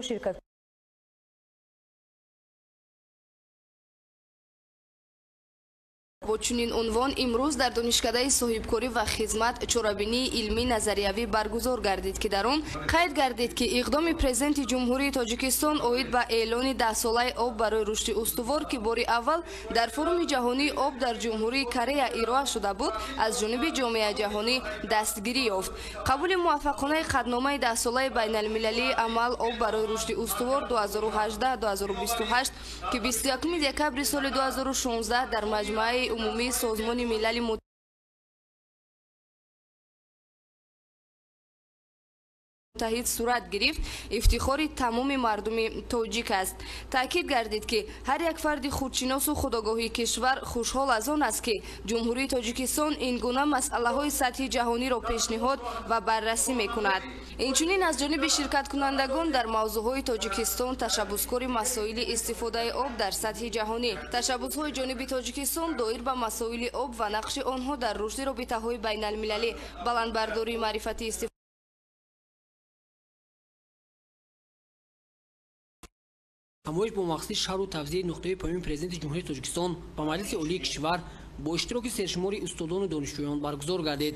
Speaker 6: Бо чунин унвон имрӯз дар донишкадаи соҳибкорӣ ва хизмат чорабинии илмӣ назариявӣ баргузор гардид, ки дар он қайд гардид, ки иқдоми Президенти Ҷумҳурии Тоҷикистон оид ба эълони 10-солаи об барои рушди устувор, ки бори аввал дар форуми ҷаҳонии об дар Ҷумҳурии Корея ироа шуда буд, аз ҷониби ҷомеаи ҷаҳонӣ дастгирӣ ёфт. Қабули муваффақонаи қатъномаи 10-солаи байналмилалии амал об барои рушди устувор 2018-2028, ки 21 декабри соли 2016 дар маҷмӯаи умумии Созмони Милали Муттаҳид сурат гирифт, ифтихори тамоми мардуми тоҷик аст. Таъкид гардид, ки ҳар як фарди худшиносу худогоҳии кишвар хушҳол аз он аст, ки Ҷумҳурии Тоҷикистон ин гуна масъалаҳои сатҳи ҷаҳониро пешниҳод ва баррасӣ мекунад. Инчунин аз ҷониби ширкаткунандагон дар мавзӯъҳои Тоҷикистон ташаббускори масоили истифодаи об дар сатҳи ҷаҳонӣ, ташаббусҳои ҷониби Тоҷикистон доир ба масоили об ва нақши онҳо дар рушди робитаҳои байналмилалӣ, баландбардории маърифати истифода
Speaker 22: ҳамоиш бо мақсади шарҳу тавзеҳи нуқтаи паёми Президенти Ҷумҳурии Тоҷикистон ба Маҷлиси Олии кишвар бо иштироки сершумори устодону донишҷӯён баргузор гардид.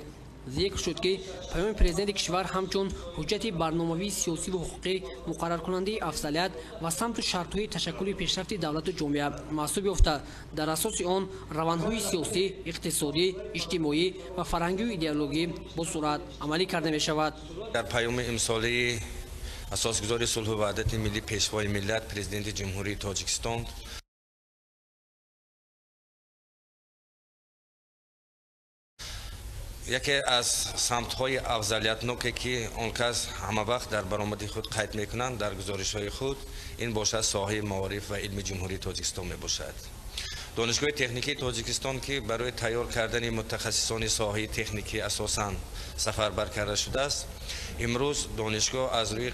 Speaker 22: Зикр шуд, ки паёми Президенти кишвар ҳамчун ҳуҷҷати барномавии сиёсиву ҳуқуқӣ, муқарраркунандаи афзалият ва самту шартҳои ташаккули пешрафти давлату ҷомеа маҳсуб ёфта, дар асоси он равандҳои сиёсӣ, иқтисодӣ, иҷтимоӣ ва фарҳангию идеологӣ бо суръат амалӣ карда мешавад.
Speaker 23: Дар паёми имсолаи асосгузори сулҳу ваҳдати миллӣ, Пешвои миллат, Президенти Ҷумҳурии Тоҷикистон яке аз самтҳои афзалиятноке, ки он кас ҳамавақт дар баромади худ қайд мекунанд дар гузоришҳои худ, ин бошад соҳаи маориф ва илми Ҷумҳурии Тоҷикистон мебошад. Донишгоҳи техникии Тоҷикистон, ки барои тайёр кардани мутахассисони соҳаи техникӣ асосан сафарбар карда шудааст, имрӯз донишгоҳ аз рӯи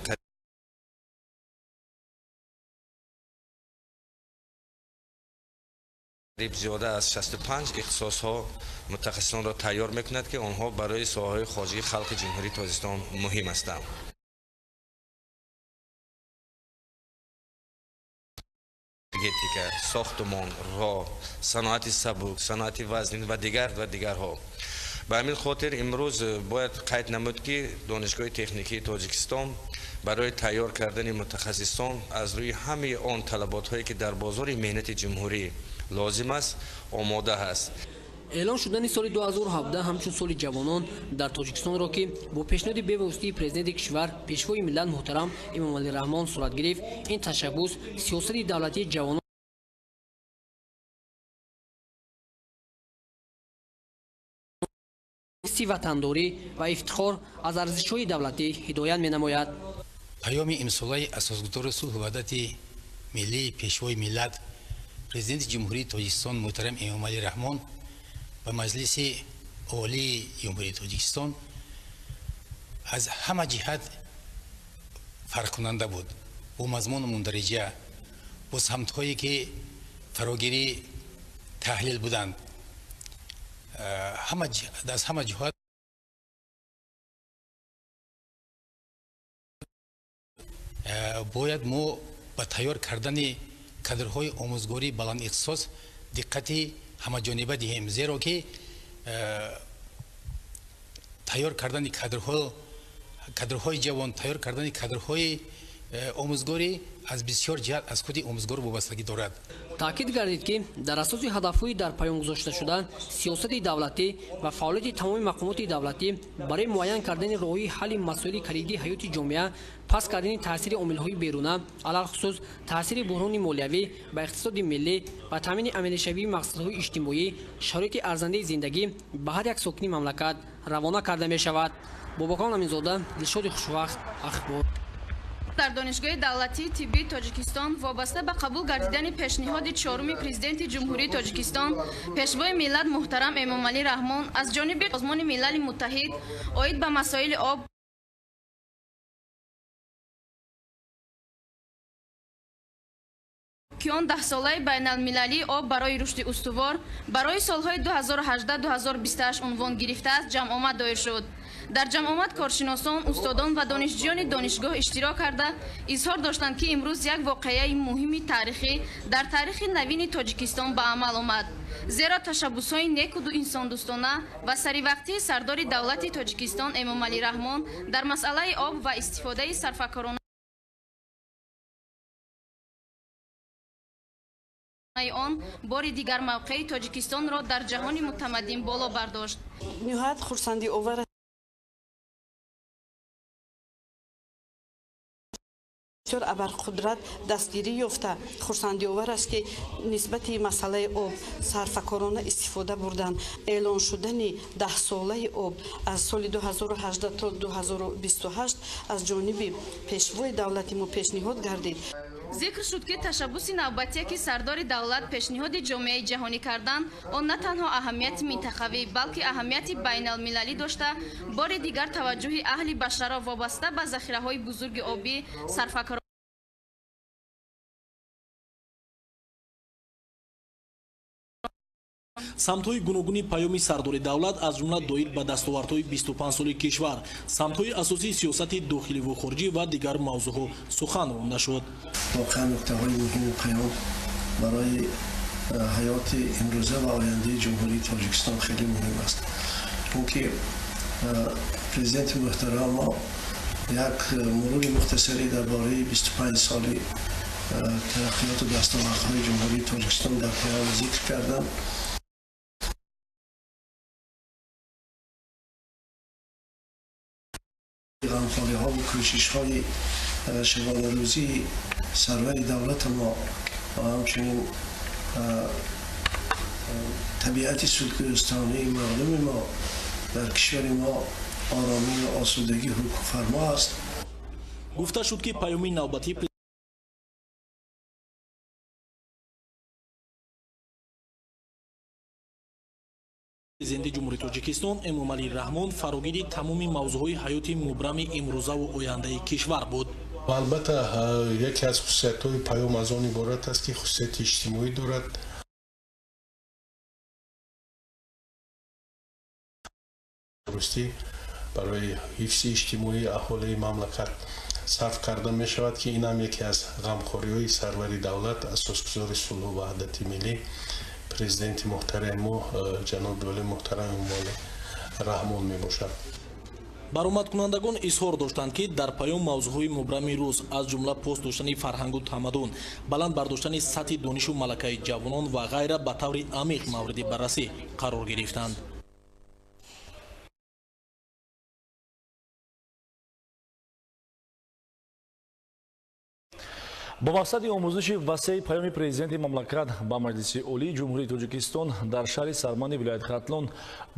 Speaker 23: қариб зиёда аз 65 ихтисосҳо мутахассисонро тайёр мекунад, ки онҳо барои соҳаҳои хоҷагии халқи Ҷумҳурии Тоҷикистон муҳим ҳастанд. Энергетика, сохтмон, роҳ, саноати сабук, саноати вазнин ва дигар ва дигарҳо. Ба ҳамин хотир имрӯз бояд қайд намуд, ки Донишгоҳи техникии Тоҷикистон барои тайёр кардани мутахассисон аз рӯи ҳамаи он талаботҳое, ки дар бозори меҳнати ҷумҳурӣ лозим аст, омода ҳаст.
Speaker 22: Эълон шудани соли 2017 ҳамчун соли ҷавонон дар Тоҷикистонро, ки бо пешниҳоди бевоситаи Президенти кишвар, Пешвои миллат муҳтарам Эмомалӣ Раҳмон сурат гирифт, ин ташаббус сиёсати давлатии ҷавонон ҳисси ватандорӣ ва ифтихор аз арзишҳои давлатӣ ҳидоят менамояд.
Speaker 24: Паёми имсолаи асосгузори сулҳу ваҳдати миллӣ, Пешвои миллат, Президенти Ҷумҳурии Тоҷикистон муҳтарам Эмомалӣ Раҳмон ба Маҷлиси Олии Ҷумҳурии Тоҷикистон аз ҳама ҷиҳат фарқкунанда буд. Бо мазмуну мундариҷа, бо самтҳое, ки фарогирии таҳлил буданд, аз ҳама ҷиҳат бояд мо ба тайёр кардани кадрҳои омӯзгории баландихтисос диққати ҳамаҷониба диҳем, зеро ки тайёр кардани кадрҳои ҷавон, тайёр кардани кадрҳои омӯзгорӣ аз бисёр ҷиҳат аз худи омӯзгор вобастагӣ дорад.
Speaker 22: Таъкид гардид, ки дар асоси ҳадафҳои дар паём гузошташуда сиёсати давлатӣ ва фаъолияти тамоми мақомоти давлатӣ барои муайян кардани роҳҳои ҳалли масоили калидии ҳаёти ҷомеа, паст кардани таъсири омилҳои беруна, алалхусус таъсири буҳрони молиявӣ ба иқтисоди миллӣ ва таъмини амалишавии мақсадҳои иҷтимоӣ, шароити арзандаи зиндагӣ ба ҳар як сокини мамлакат равона карда мешавад. Бобокон Аминзода, Дилшоди Хушвақт, Ахбор.
Speaker 25: Дар Донишгоҳи давлатии тиббии Тоҷикистон вобаста ба қабул гардидани пешниҳоди чоруми Президенти Ҷумҳурии Тоҷикистон, Пешвои миллат муҳтарам Эмомалӣ Раҳмон аз ҷониби Созмони Милали Муттаҳид оид ба масоили об ки ки он даҳсолаи байналмилалии об барои рушди устувор барои солҳои 2018-2028 унвон гирифтааст, ҷамъомад доир шуд. Дар ҷамъомад коршиносон, устодон ва донишҷӯёни донишгоҳ иштирок карда изҳор доштанд, ки имрӯз як воқеаи муҳими таърихӣ дар таърихи навини Тоҷикистон ба амал омад. Зеро ташаббусҳои неку инсондӯстона ва саривақтии сардори давлати Тоҷикистон Эмомалӣ Раҳмон дар масъалаи об ва истифодаи сарфакоронаи он бори дигар мавқеи Тоҷикистонро дар ҷаҳони мутамаддин боло бардошт.
Speaker 4: Ниҳоят хурсандиовар бисёр абарқудрат дастгирӣ ёфта, хурсандиовар аст, ки нисбати масъалаи об сарфакорона истифода бурдан, эълон шудани даҳсолаи об аз соли 2018 то 2028 аз ҷониби пешвои давлати мо пешниҳод гардид.
Speaker 25: Зикр шуд, ки ташаббуси навбатие, ки сардори давлат пешниҳоди ҷомеаи ҷаҳонӣ карданд, он на танҳо аҳамияти минтақавӣ, балки аҳамияти байналмилалӣ дошта, бори дигар таваҷҷӯҳи аҳли башарро вобаста ба захираҳои бузурги обӣ сарфакорона
Speaker 5: Самтҳои гуногуни паёми сардори давлат, аз ҷумла доир ба дастовардҳои 25 соли кишвар, самтҳои асосии сиёсати дохиливу хориҷӣ ва дигар мавзӯъҳо сухан ронда шуд.
Speaker 8: Воқеан нуктаҳои муҳими паём барои ҳаёти имрӯза ва ояндаи Ҷумҳурии Тоҷикистон хеле муҳим аст, чунки президенти муҳтарам мо як мурури мухтасаре дар бораи 25 соли тараққиёту дастовардҳои Ҷумҳурии Тоҷикистон дар паём зикр карданд. Ғамхориҳо ва кӯшишҳои шабонарӯзии сарвари давлати мо ва ҳамчунин табиати сулҳдӯстонаи мардуми мо дар кишвари мо оромӣ ва осудагӣ ҳукмфармо аст.
Speaker 5: Гуфта шуд, ки паёми навбатии президенти Ҷумҳурии Тоҷикистон Эмомалӣ Раҳмон фарогири тамоми мавзӯъҳои ҳаёти мубрами имрӯзаву ояндаи кишвар буд.
Speaker 9: Албатта, яке аз хусусиятҳои паём аз он иборат аст, ки хусусияти иҷтимоӣ дорад. Дурустӣ барои ҳифзи иҷтимоии аҳолии мамлакат сарф карда мешавад, ки ин ҳам яке аз ғамхориҳои сарвари давлат, асосгузори сулҳу ваҳдати миллӣ, президенти муҳтарами мо ҷаноби олӣ муҳтарам Эмомалӣ Раҳмон мебошад.
Speaker 5: Баромадкунандагон изҳор доштанд, ки дар паём мавзӯъҳои мубрами рӯз, аз ҷумла пост доштани фарҳангу тамаддун, баланд бардоштани сатҳи донишу малакаи ҷавонон ва ғайра ба таври амиқ мавриди баррасӣ қарор гирифтанд.
Speaker 2: Бо мақсади омӯзиши васеи паёми президенти мамлакат ба Маҷлиси Олии Ҷумҳурии Тоҷикистон дар шаҳри Сарманди вилояти Хатлон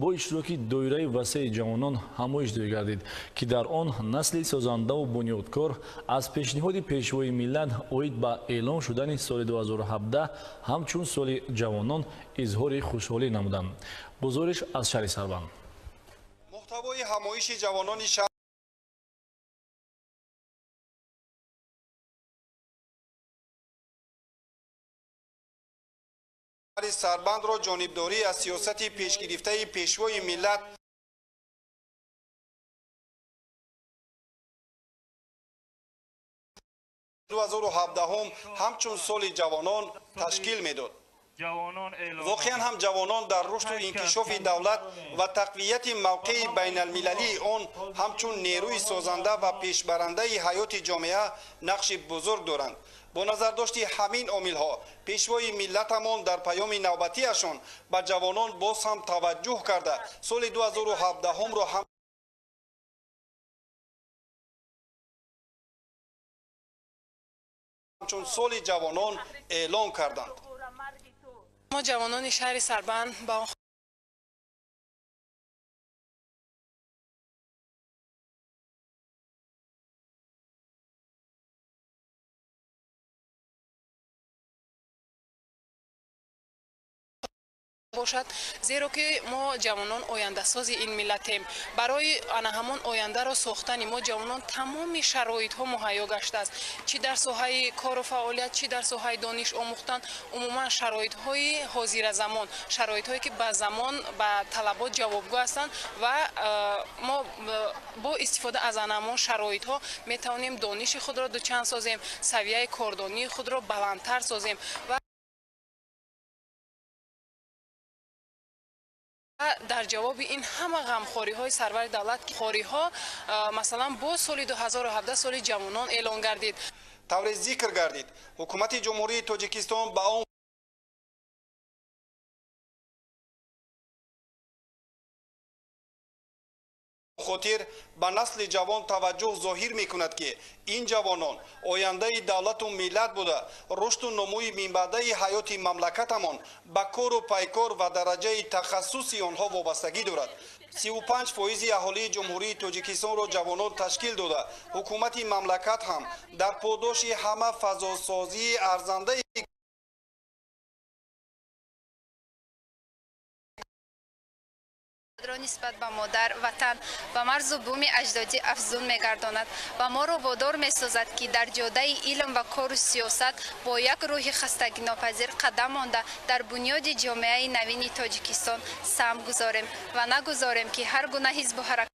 Speaker 2: бо иштироки доираи васеи ҷавонон ҳамоиш доир гардид, ки дар он насли созандаву бунёдкор аз пешниҳоди пешвои миллат оид ба эълон шудани соли 2017 ҳамчун соли ҷавонон изҳори хушҳолӣ намуданд. Гузориш аз шаҳри Сарбанд.
Speaker 10: Муҳтавои ҳамоиши ҷавонони шаҳри Сарбандро ҷонибдорӣ аз сиёсати пешгирифтаи пешвои миллат 2017 ҳамчун соли ҷавонон ташкил медод. Воқеан ҳам ҷавонон дар рушду инкишофи давлат ва тақвияти мавқеи байналмилалии он ҳамчун нерӯи созанда ва пешбарандаи ҳаёти ҷомеа нақши бузург доранд. Бо назардошти ҳамин омилҳо пешвои миллатамон дар паёми навбатиашон ба ҷавонон боз ҳам таваҷҷӯҳ карда, соли 2017-ро ҳамчун соли ҷавонон эълон карданд.
Speaker 26: Мо ҷавонони шаҳри Сарбанд ба он Бошад, зеро ки мо ҷавонон ояндасози ин миллатем. Барои ана ҳамон ояндаро сохтани мо ҷавонон тамоми шароитҳо муҳайё гаштааст, чӣ дар соҳаи кору фаъолият, чӣ дар соҳаи дониш омӯхтан. Умуман шароитҳои ҳозиразамон, шароитҳое ки ба замон, ба талабот ҷавобгӯ ҳастанд ва мо бо истифода аз ана ҳамон шароитҳо метавонем дониши худро дучанд созем, савияи кордонии худро баландтар созем ва дар ҷавоби ин ҳама ғамхориҳои сарвари давлат, хориҳо, масалан, боз соли 2017 соли ҷавонон эълон гардид.
Speaker 10: Тавре зикр гардид, ҳукумати Ҷумҳурии Тоҷикистон ба он хотир ба насли ҷавон таваҷҷӯҳ зоҳир мекунад, ки ин ҷавонон ояндаи давлату миллат буда, рушду нумӯи минбаъдаи ҳаёти мамлакатамон ба кору пайкор ва дараҷаи тахассуси онҳо вобастагӣ дорад. 35% аҳолии Ҷумҳурии Тоҷикистонро ҷавонон ташкил дода, ҳукумати мамлакат ҳам дар подоши ҳама фазосозии арзандаи
Speaker 3: нисбат ба модар, ватан ва марзу буми аҷдодӣ афзун мегардонад ва моро водор месозад, ки дар ҷодаи илм ва кору сиёсат бо як рӯҳи хастагинопазир қадам монда, дар бунёди ҷомеаи навини Тоҷикистон саҳм гузорем ва нагузорем, ки ҳар гуна ҳизбу ҳаракатҳои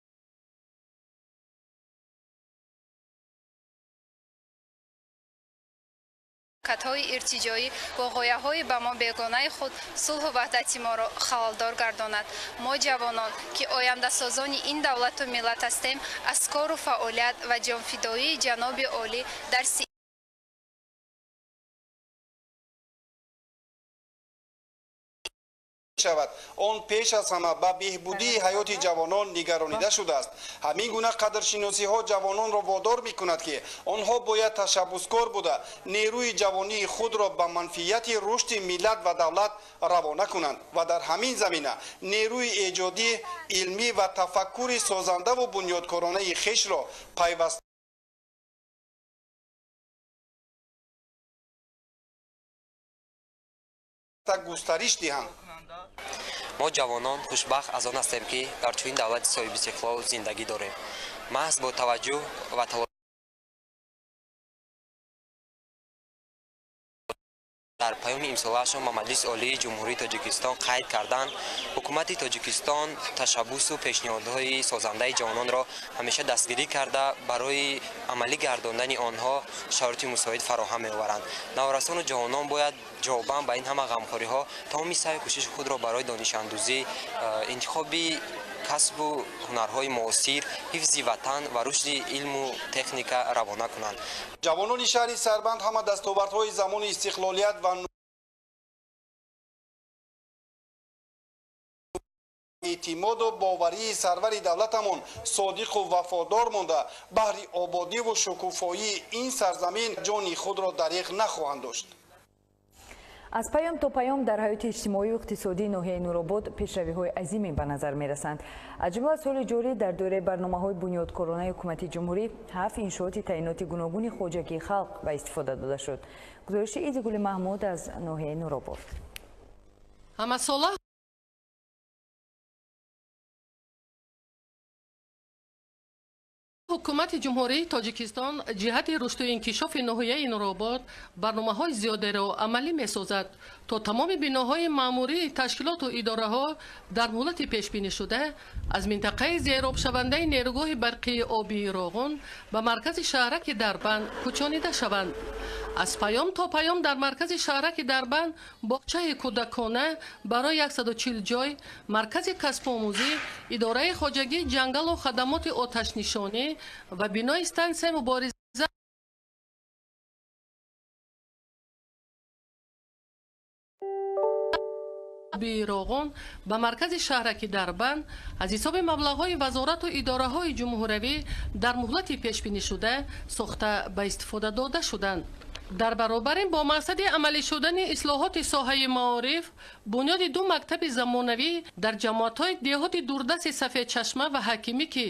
Speaker 3: иртиҷоӣ бо ғояҳои ба мо бегонаи худ сулҳу ваҳдати моро халалдор гардонад. Мо ҷавонон, ки ояндасозони ин давлату миллат ҳастем, аз кору фаъолият ва ҷонфидоии ҷаноби олӣ дарси
Speaker 10: шавад. Он пеш аз ҳама ба беҳбудии ҳаёти ҷавонон нигаронида шудааст. Ҳамин гуна қадршиносиҳо ҷавононро водор мекунад, ки онҳо бояд ташаббускор буда, нерӯи ҷавонии худро ба манфиати рушди миллат ва давлат равона кунанд ва дар ҳамин замина нерӯи эҷодӣ, илмӣ ва тафаккури созандаву бунёдкоронаи хешро пайваста густариш диҳанд.
Speaker 7: Мо ҷавонон хушбахт аз он ҳастем, ки дар чунин давлати соҳибистиқлол зиндагӣ дорем. Маҳз бо таваҷҷӯҳ ва дар паёми имсолаашон ба Маҷлиси Олии Ҷумҳурии Тоҷикистон қайд карданд, ҳукумати Тоҷикистон ташаббусу пешниҳодҳои созандаи ҷавононро ҳамеша дастгирӣ карда, барои амалӣ гардондани онҳо шароити мусоид фароҳам меоваранд. Наврасону ҷавонон бояд ҷавобан ба ин ҳама ғамхориҳо тамоми саъю кӯшиши худро барои донишандӯзӣ, интихоби касбу ҳунарҳои муосир, ҳифзи ватан ва рушди илму техника равона кунанд.
Speaker 10: Ҷавонони шаҳри Сарбанд ҳама дастовардҳои замони истиқлолият ва эътимоду боварии сарвари давлатамон содиқу вафодор монда, баҳри ободиву шукуфоии ин сарзамин ҷони худро дариғ нахоҳанд дошт.
Speaker 1: Аз паём то паём дар ҳаёти иҷтимоию иқтисодии ноҳияи Нуробод пешравиҳои азиме ба назар мерасанд. Аз ҷумла соли ҷорӣ дар доираи барномаҳои бунёдкоронаи ҳукумати ҷумҳурӣ 7 иншооти таъиноти гуногуни хоҷагии халқ ба истифода дода шуд. Гузориши Идигули Маҳмуд аз ноҳияи Нуробод.
Speaker 11: Ҳамасола ҳукумати Ҷумҳурии Тоҷикистон ҷиҳати рушду инкишофи ноҳияи Нуробод барномаҳои зиёдеро амалӣ месозад, то тамоми биноҳои маъмурии ташкилоту идораҳо дар муҳлати пешбинишуда аз минтақаи зеробшавандаи нерӯгоҳи барқии обии Роғун ба маркази шаҳраки Дарбанд кӯчонида шаванд. Аз паём то паём дар маркази шаҳраки Дарбанд боғчаи кӯдакона барои 140 ҷой, маркази касбомӯзӣ, идораи хоҷагии ҷангалу хадамоти оташнишонӣ ва бинои стансияи мубориза Роғун ба маркази шаҳраки Дарбанд аз ҳисоби маблағҳои вазорату идораҳои ҷумҳуравӣ дар муҳлати пешбинишуда сохта ба истифода дода шуданд. Дар баробар ин бо мақсади амалӣ шудани ислоҳоти соҳаи маориф, бунёди ду мактаби замонавӣ дар ҷамоатҳои деҳоти дурдасти Сафедчашма ва Ҳакимӣ, ки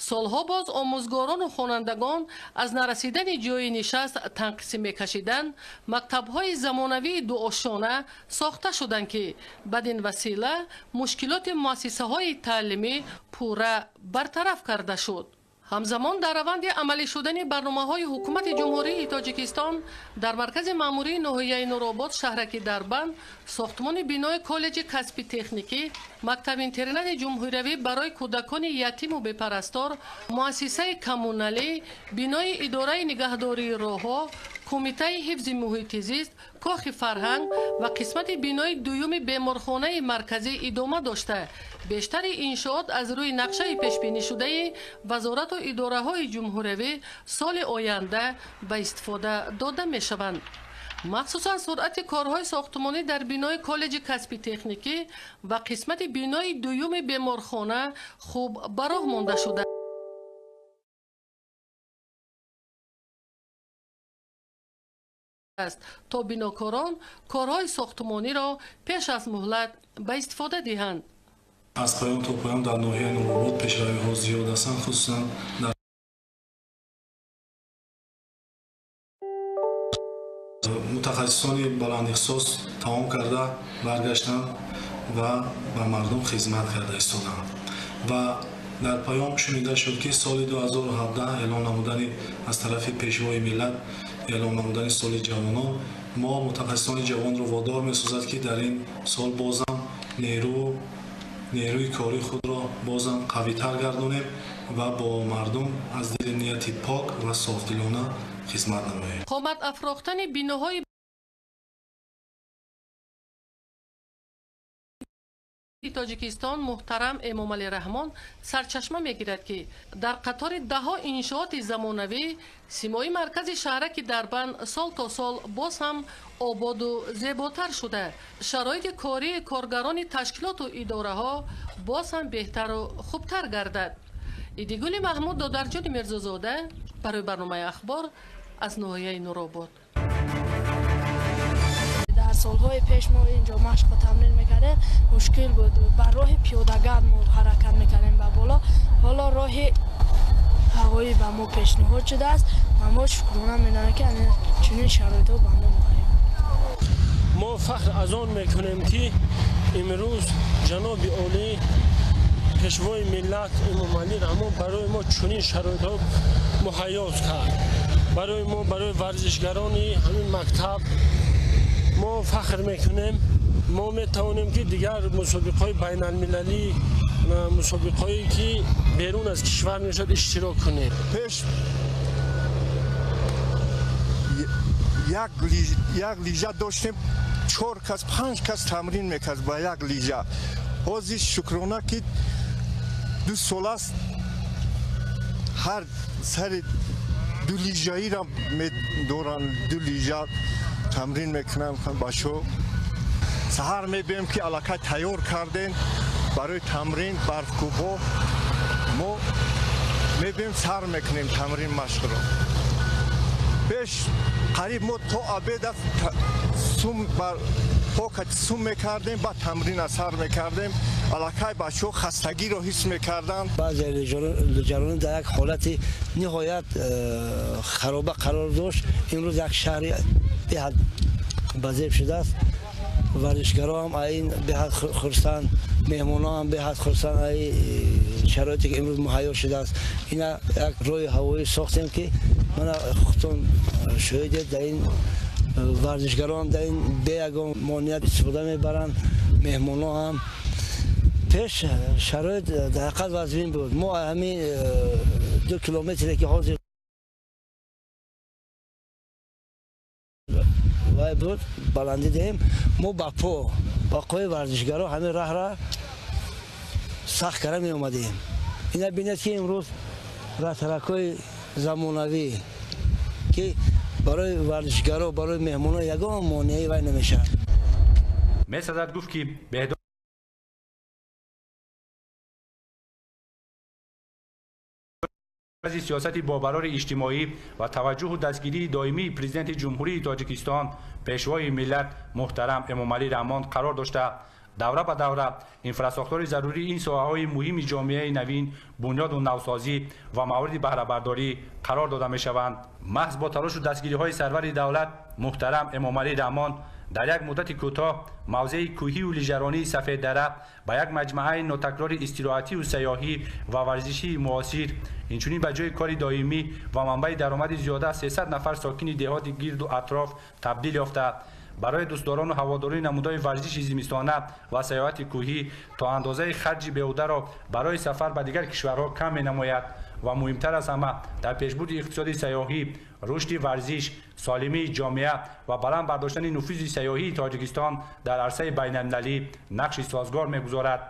Speaker 11: солҳо боз омӯзгорону хонандагон аз нарасидани ҷойи нишаст танқисӣ мекашиданд, мактабҳои замонавии дуошона сохта шуданд, ки бадин васила мушкилоти муассисаҳои таълимӣ пурра бартараф карда шуд. Ҳамзамон дар раванди амалӣ шудани барномаҳои ҳукумати Ҷумҳурии Тоҷикистон дар маркази маъмурии ноҳияи Нуробод, шаҳраки Дарбанд, сохтмони бинои коллеҷи касби техникӣ, мактаби-интернати ҷумҳуриявӣ барои кӯдакони ятиму бепарастор, муассисаи коммуналӣ, бинои идораи нигаҳдории роҳҳо, кумитаи ҳифзи муҳити зист, кохи фарҳанг ва қисмати бинои дуюми беморхонаи марказӣ идома дошта, бештари иншоот аз рӯи нақшаи пешбинишудаи вазорату идораҳои ҷумҳуриявӣ соли оянда ба истифода дода мешаванд. Махсусан суръати корҳои сохтмонӣ дар бинои коллеҷи касби техникӣ ва қисмати бинои дуюми беморхона хуб ба роҳ монда шуда аст, то бинокорон корҳои сохтмониро пеш аз муҳлат ба истифода диҳанд.
Speaker 12: Аз поён то поён дар ноҳияи Нуробод пешравиҳо зиёд ҳастанд, хусусан дар мутахассисони баландихтисос тамом карда баргаштанд ва ба мардум хизмат карда истоданд. Ва дар паём шунида шуд, ки соли 2017 эълон намудани аз тарафи Пешвои миллат эълон намудани соли ҷавонон мо мутахассисони ҷавонро водор месозад, ки дар ин сол бозам нерӯи кори худро бозам қавитар гардонем ва бо мардум аз дили нияти пок ва софдилона хизмат намоем.
Speaker 11: Қомат афрохтани биноҳои Тоҷикистон муҳтарам Эмомалӣ Раҳмон сарчашма мегирад, ки дар қатори даҳҳо иншооти замонавӣ симои маркази шаҳраки Дарбанд сол то сол боз ҳам ободу зеботар шуда, шароити кории коргарони ташкилоту идораҳо боз ҳам беҳтару хубтар гардад. Идигули Маҳмуд, Додарҷони Мирзозода барои барномаи Ахбор аз ноҳияи Нуробод.
Speaker 13: Дар солҳои пеш мо инҷо машқу тамрин мекардем, мушкил буд. Ба роҳи пиёдагард мо ҳаракат мекардем ба боло. Ҳоло роҳи ҳавоӣ ба мо пешниҳод шудааст ва мо шукрона менамоем, ки чунин шароитҳо ба мо муҳайё.
Speaker 14: Мо фахр аз он мекунем, ки имрӯз ҷаноби олӣ Пешвои миллат Эмомалӣ Раҳмон барои мо чунин шароитҳо муҳайё кард. Барои мо, барои варзишгарони ҳамин мактаб мо фахр мекунем. Мо метавонем, ки дигар мусобиқаҳои байналмилалӣ, мусобиқаҳое ки берун аз кишвар мешавад, иштирок кунем.
Speaker 15: Пеш як лижа доштем, 4 кас, 5 кас тамрин мекард ба як лижа. Ҳозир шукрона, ки 2 сол аст ҳар сари ду лижаиро медоранд, ду лижа тамрин мекунанд бачаҳо. Саҳар мебинем, ки аллакай тайёр кардем барои тамрин барфкӯбҳо. Мо мебинем, сар мекунем тамрин машқро. Пеш қариб мо то обеда сум бар покат сум мекардем, баъд тамрина сар мекардем. Аллакай бачаҳо хастагиро ҳис мекарданд.
Speaker 17: Баъзе лиҷаронӣ дар як ҳолати ниҳоят хароба қарор дошт. Имрӯз як шаҳри беҳад базеб шудааст. Варзишгаро ҳам ин беҳад хурсанд, меҳмонҳо ҳам беҳад хурсанд ай шароите ки имрӯз муҳайё шудааст. Ина як роҳи ҳавоӣ сохтем, ки мана худтон шоҳидед, дар ин варзишгарон ҳам дар ин бе ягон монеат истифода мебаранд, меҳмонҳо ҳам. Пеш шароит дар ҳақиқат вазнин буд. Мо ҳамин 2 километре ки ҳозир вай буд, баландӣ диҳем, мо ба по ба қои варзишгаро ҳамин раҳра сахт карда меомадем. Ина бинед, ки имрӯз раҳтаракҳои замонавӣ, ки барои варзишгаро, барои меҳмонҳо ягон монеаи вай намешавад.
Speaker 18: Месазад гуфт, ки Сиёсати бобарори иҷтимоӣ ва таваҷҷӯҳу дастгирии доимии Президенти Ҷумҳурии Тоҷикистон, Пешвои миллат муҳтарам Эмомалӣ Раҳмон қарор дошта, давра ба давра инфрасохтори зарурии ин соҳаҳои муҳими ҷомеаи навин бунёду навсозӣ ва мавриди баҳрабардорӣ қарор дода мешаванд. Маҳз бо талошу дастгириҳои сарвари давлат муҳтарам Эмомалӣ Раҳмон дар як муддати кӯтоҳ мавзеи кӯҳию лижаронии Сафеддара ба як маҷмӯаи нотакрори истироҳатию сайёҳӣ ва варзишии муосир, инчунин ба ҷои кори доимӣ ва манбаи даромади зиёда аз 300 нафар сокини деҳоти гирду атроф табдил ёфта, барои дӯстдорону ҳаводорони намудҳои варзиши зимистона ва сайёҳати кӯҳӣ то андозаи харҷи беҳударо барои сафар ба дигар кишварҳо кам менамояд ва муҳимтар аз ҳама дар пешбурди иқтисоди сайёҳӣ, рушди варзиш, солимии ҷомеа ва баланд бардоштани нуфузи сайёҳии Тоҷикистон дар арсаи байналмилалӣ нақши созгор мегузорад.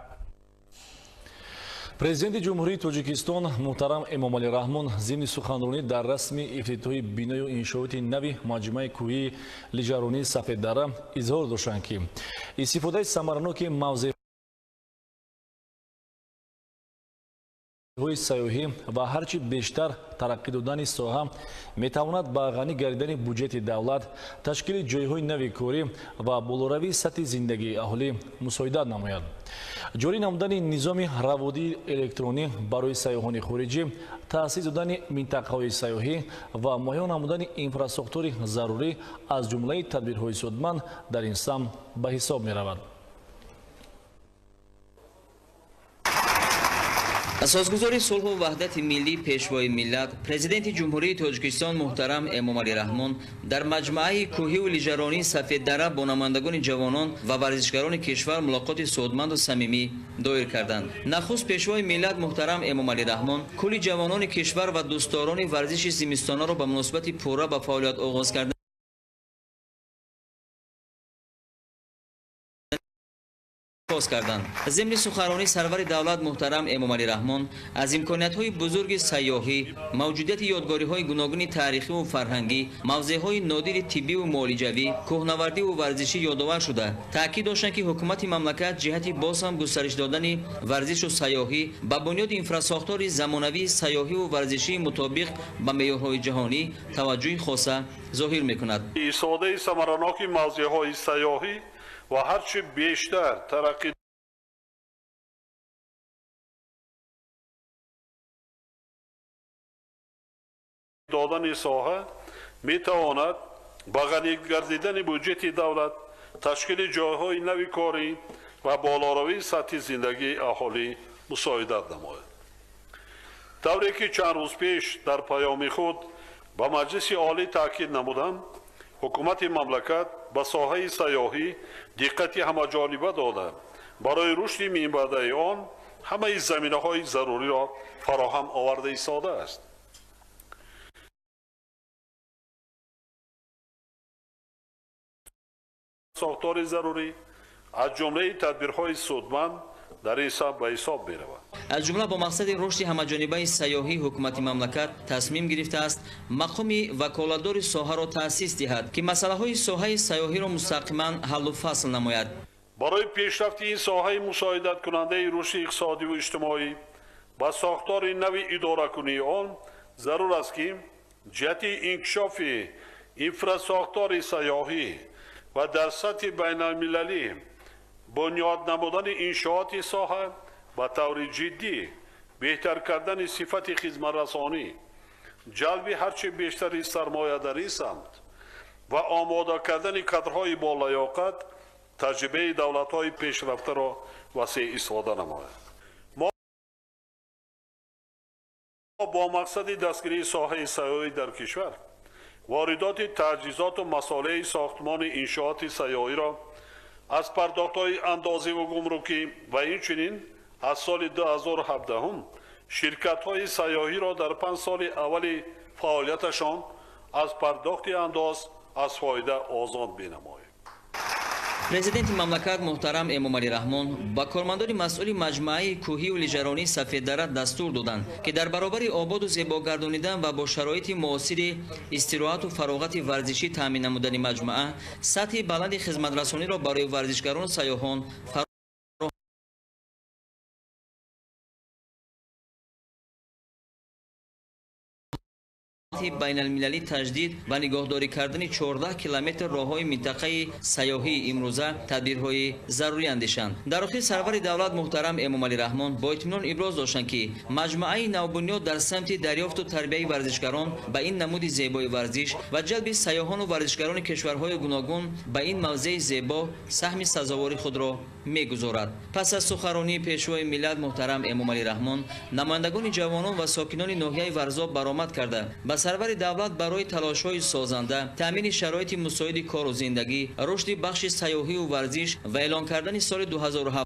Speaker 2: Президенти Ҷумҳурии Тоҷикистон муҳтарам Эмомалӣ Раҳмон зимни суханронӣ дар расми ифтитоҳи биною иншооти нави маҷмӯаи кӯҳии лижаронии Сафеддара изҳор доштанд, ки истифодаи самараноки мавзеъҳои сайёҳӣ ва ҳарчи бештар тараққӣ додани соҳа метавонад ба ғанӣ гардидани буҷети давлат, ташкили ҷойҳои нави корӣ ва болоравии сатҳи зиндагии аҳолӣ мусоидат намояд. Ҷорӣ намудани низоми раводии электронӣ барои сайёҳони хориҷӣ, таъсис додани минтақаҳои сайёҳӣ ва муҳайё намудани инфрасохтори зарурӣ аз ҷумлаи тадбирҳои судманд дар ин самт ба ҳисоб меравад.
Speaker 6: Асосгузори сулҳу ваҳдати миллӣ, Пешвои миллат, Президенти Ҷумҳурии Тоҷикистон муҳтарам Эмомалӣ Раҳмон дар маҷмӯаи кӯҳиву лижаронии Сафеддара бо намояндагони ҷавонон ва варзишгарони кишвар мулоқоти судманду самимӣ доир карданд. Нахуст Пешвои миллат муҳтарам Эмомалӣ Раҳмон кулли ҷавонони кишвар ва дӯстдорони варзиши зимистонаро ба муносибати пурра ба фаъолият оғоз карданд карданд. Зимни суханронии сарвари давлат муҳтарам Эмомалӣ Раҳмон аз имкониятҳои бузурги сайёҳӣ, мавҷудияти ёдгориҳои гуногуни таърихиву фарҳангӣ, мавзеъҳои нодири тиббиву муолиҷавӣ, кӯҳнавардиву варзишӣ ёдовар шуда, таъкид доштанд, ки ҳукумати мамлакат ҷиҳати боз ҳам густариш додани варзишу сайёҳӣ ба бунёди инфрасохтори замонавии сайёҳиву варзишии мутобиқ ба меъёрҳои ҷаҳонӣ таваҷҷӯҳи хоса зоҳир мекунад.
Speaker 16: Истифодаи самараноки мавзеъҳои сайёҳӣ ва ҳарчи бештар тараққӣ додани соҳа метавонад ба ғанӣ гардидани буҷети давлат, ташкили ҷойҳои нави корӣ ва болоравии сатҳи зиндагии аҳолӣ мусоидат намояд. Тавре ки чанд рӯз пеш дар паёми худ ба Маҷлиси Олӣ таъкид намудам, ҳукумати мамлакат ба соҳаи сайёҳӣ диққати ҳамаҷониба дода, барои рушди минбаъдаи он ҳамаи заминаҳои заруриро фароҳам оварда истодааст. Сохтори зарурӣ аз ҷумлаи тадбирҳои судманд дар ин самт ба ҳисоб меравад.
Speaker 6: Аз ҷумла бо мақсади рушди ҳамаҷонибаи сайёҳӣ ҳукумати мамлакат тасмим гирифтааст мақоми ваколатдори соҳаро таъсис диҳад, ки масъалаҳои соҳаи сайёҳиро мустақиман ҳаллу фасл намояд.
Speaker 16: Барои пешрафти ин соҳаи мусоидаткунандаи рушди иқтисодиву иҷтимоӣ ва сохтори нави идоракунии он зарур аст, ки ҷиҳати инкишофи инфрасохтори сайёҳӣ ва дар сатҳи байналмилалӣ бунёд намудани иншооти соҳа ба таври ҷиддӣ беҳтар кардани сифати хизматрасонӣ, ҷалби ҳарчи бештари сармоя дар ин самт ва омода кардани кадрҳои болаёқат таҷрибаи давлатҳои пешрафтаро васеъ истифода намояд. Мо бо мақсади дастгирии соҳаи сайёҳӣ дар кишвар воридоти таҷҳизоту масолеҳи сохтмони иншооти сайёҳиро аз пардохтҳои андозиву гумрукӣ ва инчунин аз соли 2017 ширкатҳои сайёҳиро дар 5 соли аввали фаъолияташон аз пардохти андоз аз фоида озод менамоем.
Speaker 6: Президенти мамлакат муҳтарам Эмомалӣ Раҳмон ба кормандони масъули маҷмӯаи кӯҳию лижаронии Сафеддара дастур доданд, ки дар баробари ободу зебогардонидан ва бо шароити муосири истироҳату фароғати варзишӣ таъмин намудани маҷмӯа сатҳи баланди хизматрасониро барои варзишгарону сайёҳон Сатҳи байналмилалӣ таҷдид ва нигоҳдорӣ кардани 14 километр роҳҳои минтақаи сайёҳии имрӯза тадбирҳои зарурӣ андешанд. Дар охир сарвари давлат муҳтарам Эмомалӣ Раҳмон бо итминон иброз доштанд, ки маҷмӯаи навбунёд дар самти дарёфту тарбияи варзишгарон ба ин намуди зебои варзиш ва ҷалби сайёҳону варзишгарони кишварҳои гуногун ба ин мавзеи зебо саҳми сазовори худро мегузорад. Пас аз суханронии пешвои миллат муҳтарам Эмомалӣ Раҳмон, намояндагони ҷавонон ва сокинони ноҳияи Варзоб баромад карда ба сарвари давлат барои талошҳои созанда, таъмини шароити мусоиди кору зиндагӣ, рушди бахши сайёҳию варзиш ва эълон кардани соли 2017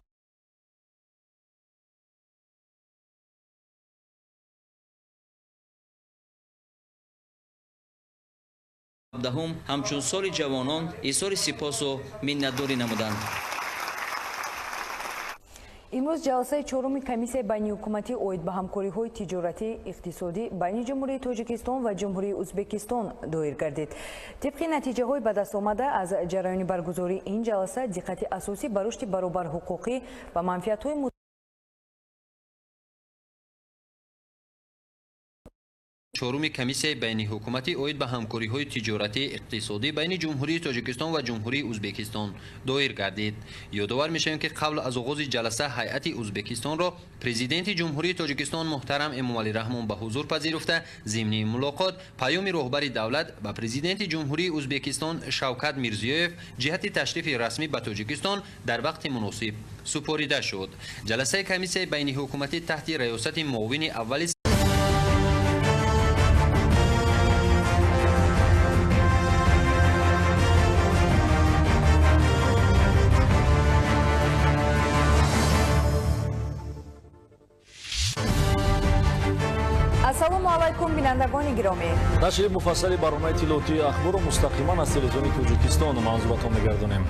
Speaker 6: ҳамчун соли ҷавонон изҳори сипосу миннатдорӣ намуданд.
Speaker 1: Имрӯз ҷаласаи чоруми комиссияи байниҳукуматӣ оид ба ҳамкориҳои тиҷоратӣ иқтисодӣ байни Ҷумҳурии Тоҷикистон ва Ҷумҳурии Ӯзбекистон доир гардид. Тибқи натиҷаҳои ба даст омада аз ҷараёни баргузории ин ҷаласа, диққати асосӣ ба рушди баробарҳуқуқӣ ва манфиатҳои
Speaker 19: чоруми комиссияи байниҳукуматӣ оид ба ҳамкориҳои тиҷоратӣ иқтисодӣ байни Ҷумҳурии Тоҷикистон ва Ҷумҳурии Ӯзбекистон доир гардид. Ёдовар мешавем, ки қабл аз оғози ҷаласа ҳайати Ӯзбекистонро президенти Ҷумҳурии Тоҷикистон муҳтарам Эмомалӣ Раҳмон ба ҳузур пазируфта, зимни мулоқот паёми роҳбари давлат ба президенти Ҷумҳурии Ӯзбекистон Шавкат Мирзиёев ҷиҳати ташрифи расмӣ ба Тоҷикистон дар вақти муносиб супорида шуд. Ҷаласаи комиссияи байниҳукуматӣ таҳти раёсати муовини аввали
Speaker 1: Ассалому алайкум, бинандагони гиромӣ.
Speaker 2: Нашри муфассали барномаи иттилоотии ахборро мустақиман аз телевизиони Тоҷикистон манзуратон мегардонем.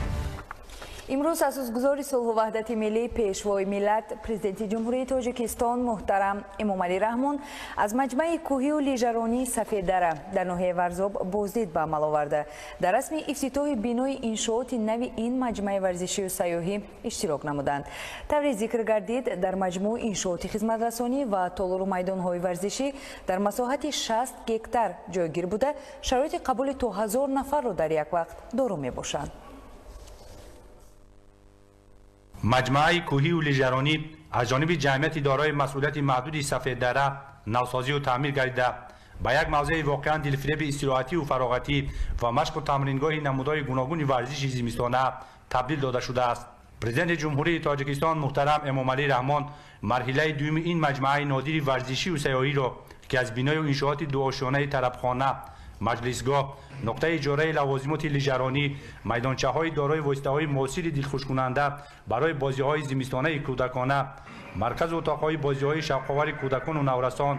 Speaker 1: Имрӯз асосгузори сулҳу ваҳдати миллӣ, пешвои миллат, президенти Ҷумҳурии Тоҷикистон муҳтарам Эмомалӣ Раҳмон аз маҷмаи кӯҳию лижаронии Сафеддара дар ноҳияи Варзоб боздид ба амал оварда. Дар расми ифтитоҳи бинои иншооти нави ин маҷмаи варзишию сайёҳӣ иштирок намуданд. Тавре зикр гардид, дар маҷмӯъ иншооти хизматрасонӣ ва толору майдонҳои варзишӣ дар масоҳати 60 гектар ҷойгир буда, шароити қабули то 1000 нафарро дар як вақт доро мебошанд.
Speaker 18: Маҷмӯаи кӯҳию лижаронӣ аз ҷониби ҷамъияти дорои масъулияти маҳдуди Сафеддара навсозию таъмир гардида, ба як мавзеи воқеан дилфиреби истироҳатию фароғатӣ ва машқу тамрингоҳи намудҳои гуногуни варзиши зимистона табдил дода шудааст. Президенти Ҷумҳурии Тоҷикистон муҳтарам Эмомалӣ Раҳмон марҳилаи дуюми ин маҷмӯаи нодири варзишию сайёҳиро, ки аз биною иншооти дуошёнаи тарабхона, маҷлисгоҳ, нуқтаи иҷораи лавозимоти лижаронӣ, майдончаҳои дорои воситаҳои муосири дилхушкунанда барои бозиҳои зимистонаи кӯдакона, марказу утоқҳои бозиҳои шавқовари кӯдакону наврасон,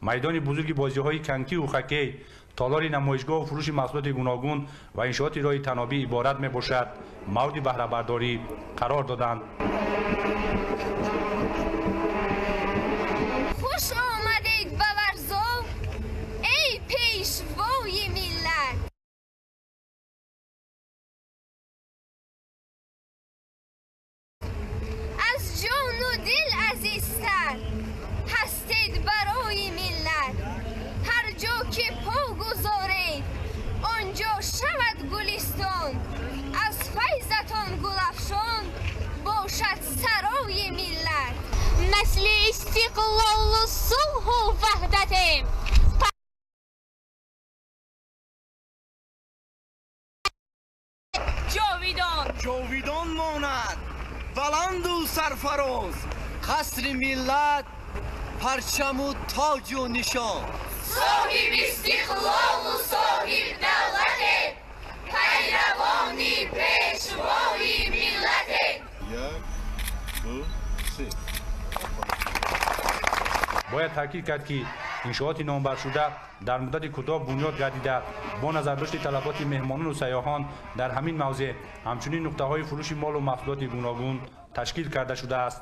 Speaker 18: майдони бузурги бозиҳои конькиву хоккей, толори намоишгоҳу фурӯши маҳсулоти гуногун ва иншооти роҳи танобӣ иборат мебошад, мавриди баҳрабардорӣ қарор доданд.
Speaker 20: Хуш омадед ба Варзоб, эй пешвои миллат! Аз ҷону дил азизтар ҳастед барои миллат. Ҳар ҷо ки по гузоред, он ҷо шавад гулистон. Аз файзатон гулафшон бошад сарои миллат. Насли истиқлолу сулҳу ваҳдатем.
Speaker 21: Ҷовидон ҷовидон монад баланду сарфароз, қасри миллат парчаму тоҷу нишон.
Speaker 20: Соҳиби истиқлолу соҳиб давлате, пайравони пешвои миллате.
Speaker 9: Як, ду, се.
Speaker 18: Бояд таъкид кард, ки иншооти номбаршуда дар муддати кӯтоҳ бунёд гардида, бо назардошти талаботи меҳмонону сайёҳон дар ҳамин мавзеъ ҳамчунин нуқтаҳои фурӯши молу маҳсулоти гуногун ташкил карда шудааст.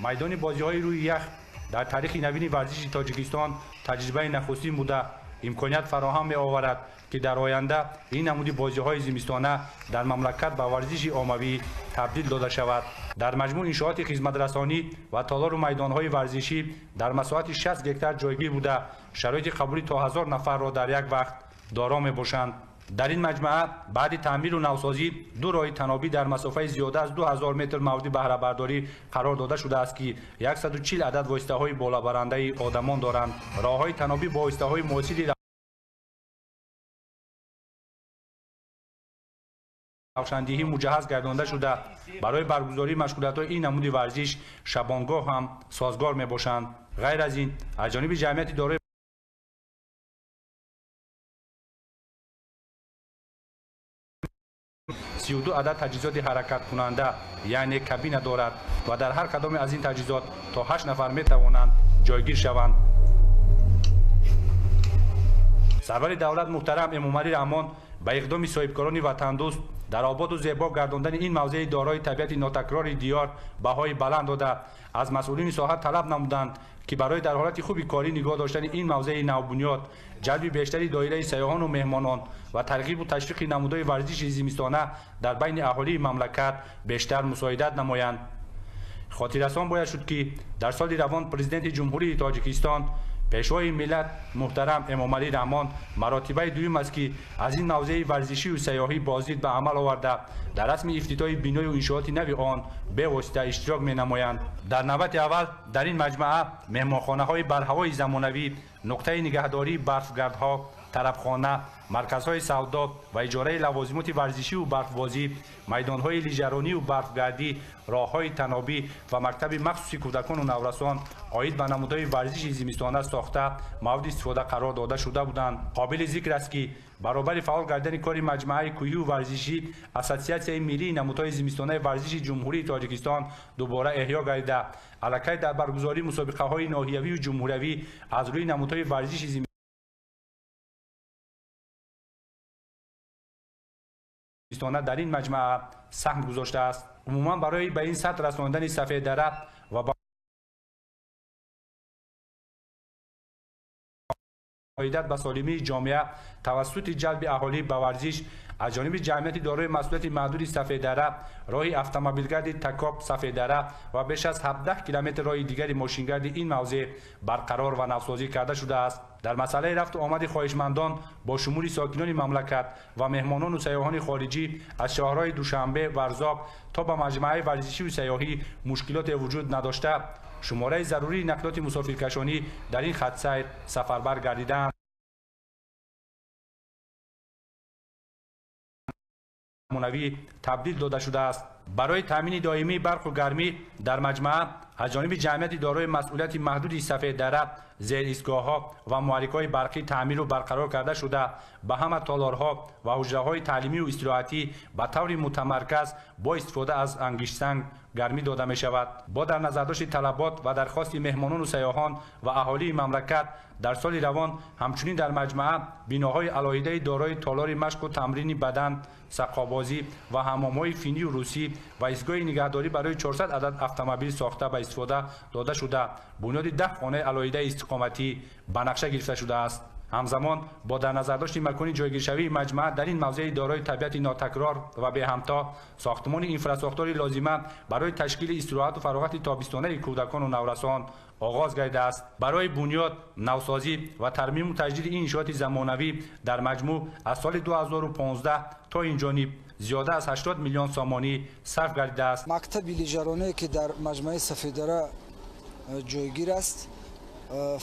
Speaker 18: Майдони бозиҳои рӯи ях дар таърихи навини варзиши Тоҷикистон таҷрибаи нахустин буда, Имконият фароҳам меоварад, ки дар оянда ин намуди бозиҳои зимистона дар мамлакат ба варзиши оммавӣ табдил дода шавад. Дар маҷмӯъ иншооти хизматрасонӣ ва толору майдонҳои варзишӣ дар масоҳати 60 гектар ҷойгир буда, шароити қабули то 1000 нафарро дар як вақт доро мебошанд. Дар ин маҷмаъа баъди таъмиру навсозӣ ду роҳи танобӣ дар масофаи зиёда аз 2000 метр мавриди баҳрабардорӣ қарор дода шудааст, ки 140 адад воситаҳои болобарандаи одамон доранд. Роҳҳои танобӣ бо воситаҳои муосири равшандиҳӣ муҷаҳҳаз гардонда шуда, барои баргузории машғулиятҳои ин намуди варзиш шабонгоҳ ҳам созгор мебошанд. Ғайр аз ин, аз ҷониби ҷамъияти дорои 32 адад таҷҳизоти ҳаракаткунанда, яъне кабина дорад ва дар ҳар кадоме аз ин таҷҳизот то 8 нафар метавонанд ҷойгир шаванд. Сарвари давлат муҳтарам Эмомалӣ Раҳмон ба иқдоми соҳибкорони ватандӯст дар ободу зебо гардондани ин мавзеи дорои табиати нотакрори диёр баҳои баланд дода, аз масъулини соҳа талаб намуданд, ки барои дар ҳолати хуби корӣ нигоҳ доштани ин мавзеи навбунёд, ҷалби бештари доираи сайёҳону меҳмонон ва тарғибу ташвиқи намудҳои варзиши зимистона дар байни аҳолии мамлакат бештар мусоидат намоянд. Хотиррасон бояд шуд, ки дар соли равон Президенти Ҷумҳурии Тоҷикистон, Пешвои миллат муҳтарам Эмомалӣ Раҳмон маротибаи дуюм аст, ки аз ин мавзеи варзишию сайёҳӣ боздид ба амал оварда, дар расми ифтитоҳи биною иншооти нави он бевосита иштирок менамоянд. Дар навбати аввал дар ин маҷмаъа меҳмонхонаҳои барҳавои замонавӣ, нуқтаи нигаҳдории барфгардҳо, тарабхона, марказҳои савдо ва иҷораи лавозимоти варзишию барфбозӣ, майдонҳои лижаронию барфгардӣ, роҳҳои танобӣ ва мактаби махсуси кӯдакону наврасон оид ба намудҳои варзиши зимистона сохта мавриди истифода қарор дода шуда буданд. Қобили зикр аст, ки баробари фаъол гардидани кори маҷмааи кӯҳию варзишӣ, Ассотсиатсияи миллии намудҳои зимистонаи варзиши Ҷумҳурии Тоҷикистон дубора эҳё гардида, аллакай дар баргузории мусобиқаҳои ноҳиявию ҷумҳуриявӣ аз рӯи намудҳои варзиши зимистона дар ин маҷмаъа саҳм гузоштааст. Умуман барои ба ин сатҳ расондани Сафеддара ва мусоидат ба солимии ҷомеа тавассути ҷалби аҳолӣ ба варзиш аз ҷониби ҷамъияти дорои масъулияти маҳдуди Сафеддара роҳи автомобилгарди Такоб Сафеддара ва беш аз 17 километр роҳи дигари мошингарди ин мавзеъ барқарор ва навсозӣ карда шудааст. Дар масъалаи рафту омади хоҳишмандон бо шумули сокинони мамлакат ва меҳмонону сайёҳони хориҷӣ аз шаҳрҳои Душанбе, Варзоб то ба маҷмааи варзишию сайёҳӣ мушкилоте вуҷуд надошта, шумораи зарурии нақлиёти мусофиркашонӣ дар ин хатсайр сафарбар гардидаанд. Намунавӣ табдил дода шудааст. Барои таъмини доимии барқу гармӣ дар маҷмаъа аз ҷониби ҷамъияти дорои масъулияти маҳдуди Сафеддара зеристгоҳҳо ва муҳаррикҳои барқӣ таъмиру барқарор карда шуда, ба ҳама толорҳо ва ҳуҷраҳои таълимию истироҳатӣ ба таври мутамарказ бо истифода аз ангиштсанг гармӣ дода мешавад. Бо дар назардошти талабот ва дархости меҳмонону сайёҳон ва аҳолии мамлакат дар соли равон ҳамчунин дар маҷмаъа биноҳои алоҳидаи дорои толори машқу тамрини бадан, сақобозӣ ва ҳаммомҳои финию русӣ ва истгоҳи нигаҳдорӣ барои 400 адад автомобил сохта ба истифода дода шуда, бунёди 10 хонаи алоҳидаи истиқоматӣ ба нақша гирифта шудааст. Ҳамзамон бо дар назардошти макони ҷойгиршавии маҷмаъ дар ин мавзеи дорои табиати нотакрор ва беҳамто, сохтмони инфрасохтори лозима барои ташкили истироҳату фароғати тобистонаи кӯдакону наврасон оғоз гардидааст. Барои бунёд, навсозӣ ва тармиму таҷдиди ин иншооти замонавӣ дар маҷмӯъ аз соли 2015 то ин ҷониб зиёда аз 80 миллион сомонӣ сарф гардидааст.
Speaker 4: Мактаби лижаронае, ки дар маҷмӯаи Сафеддара ҷойгир аст,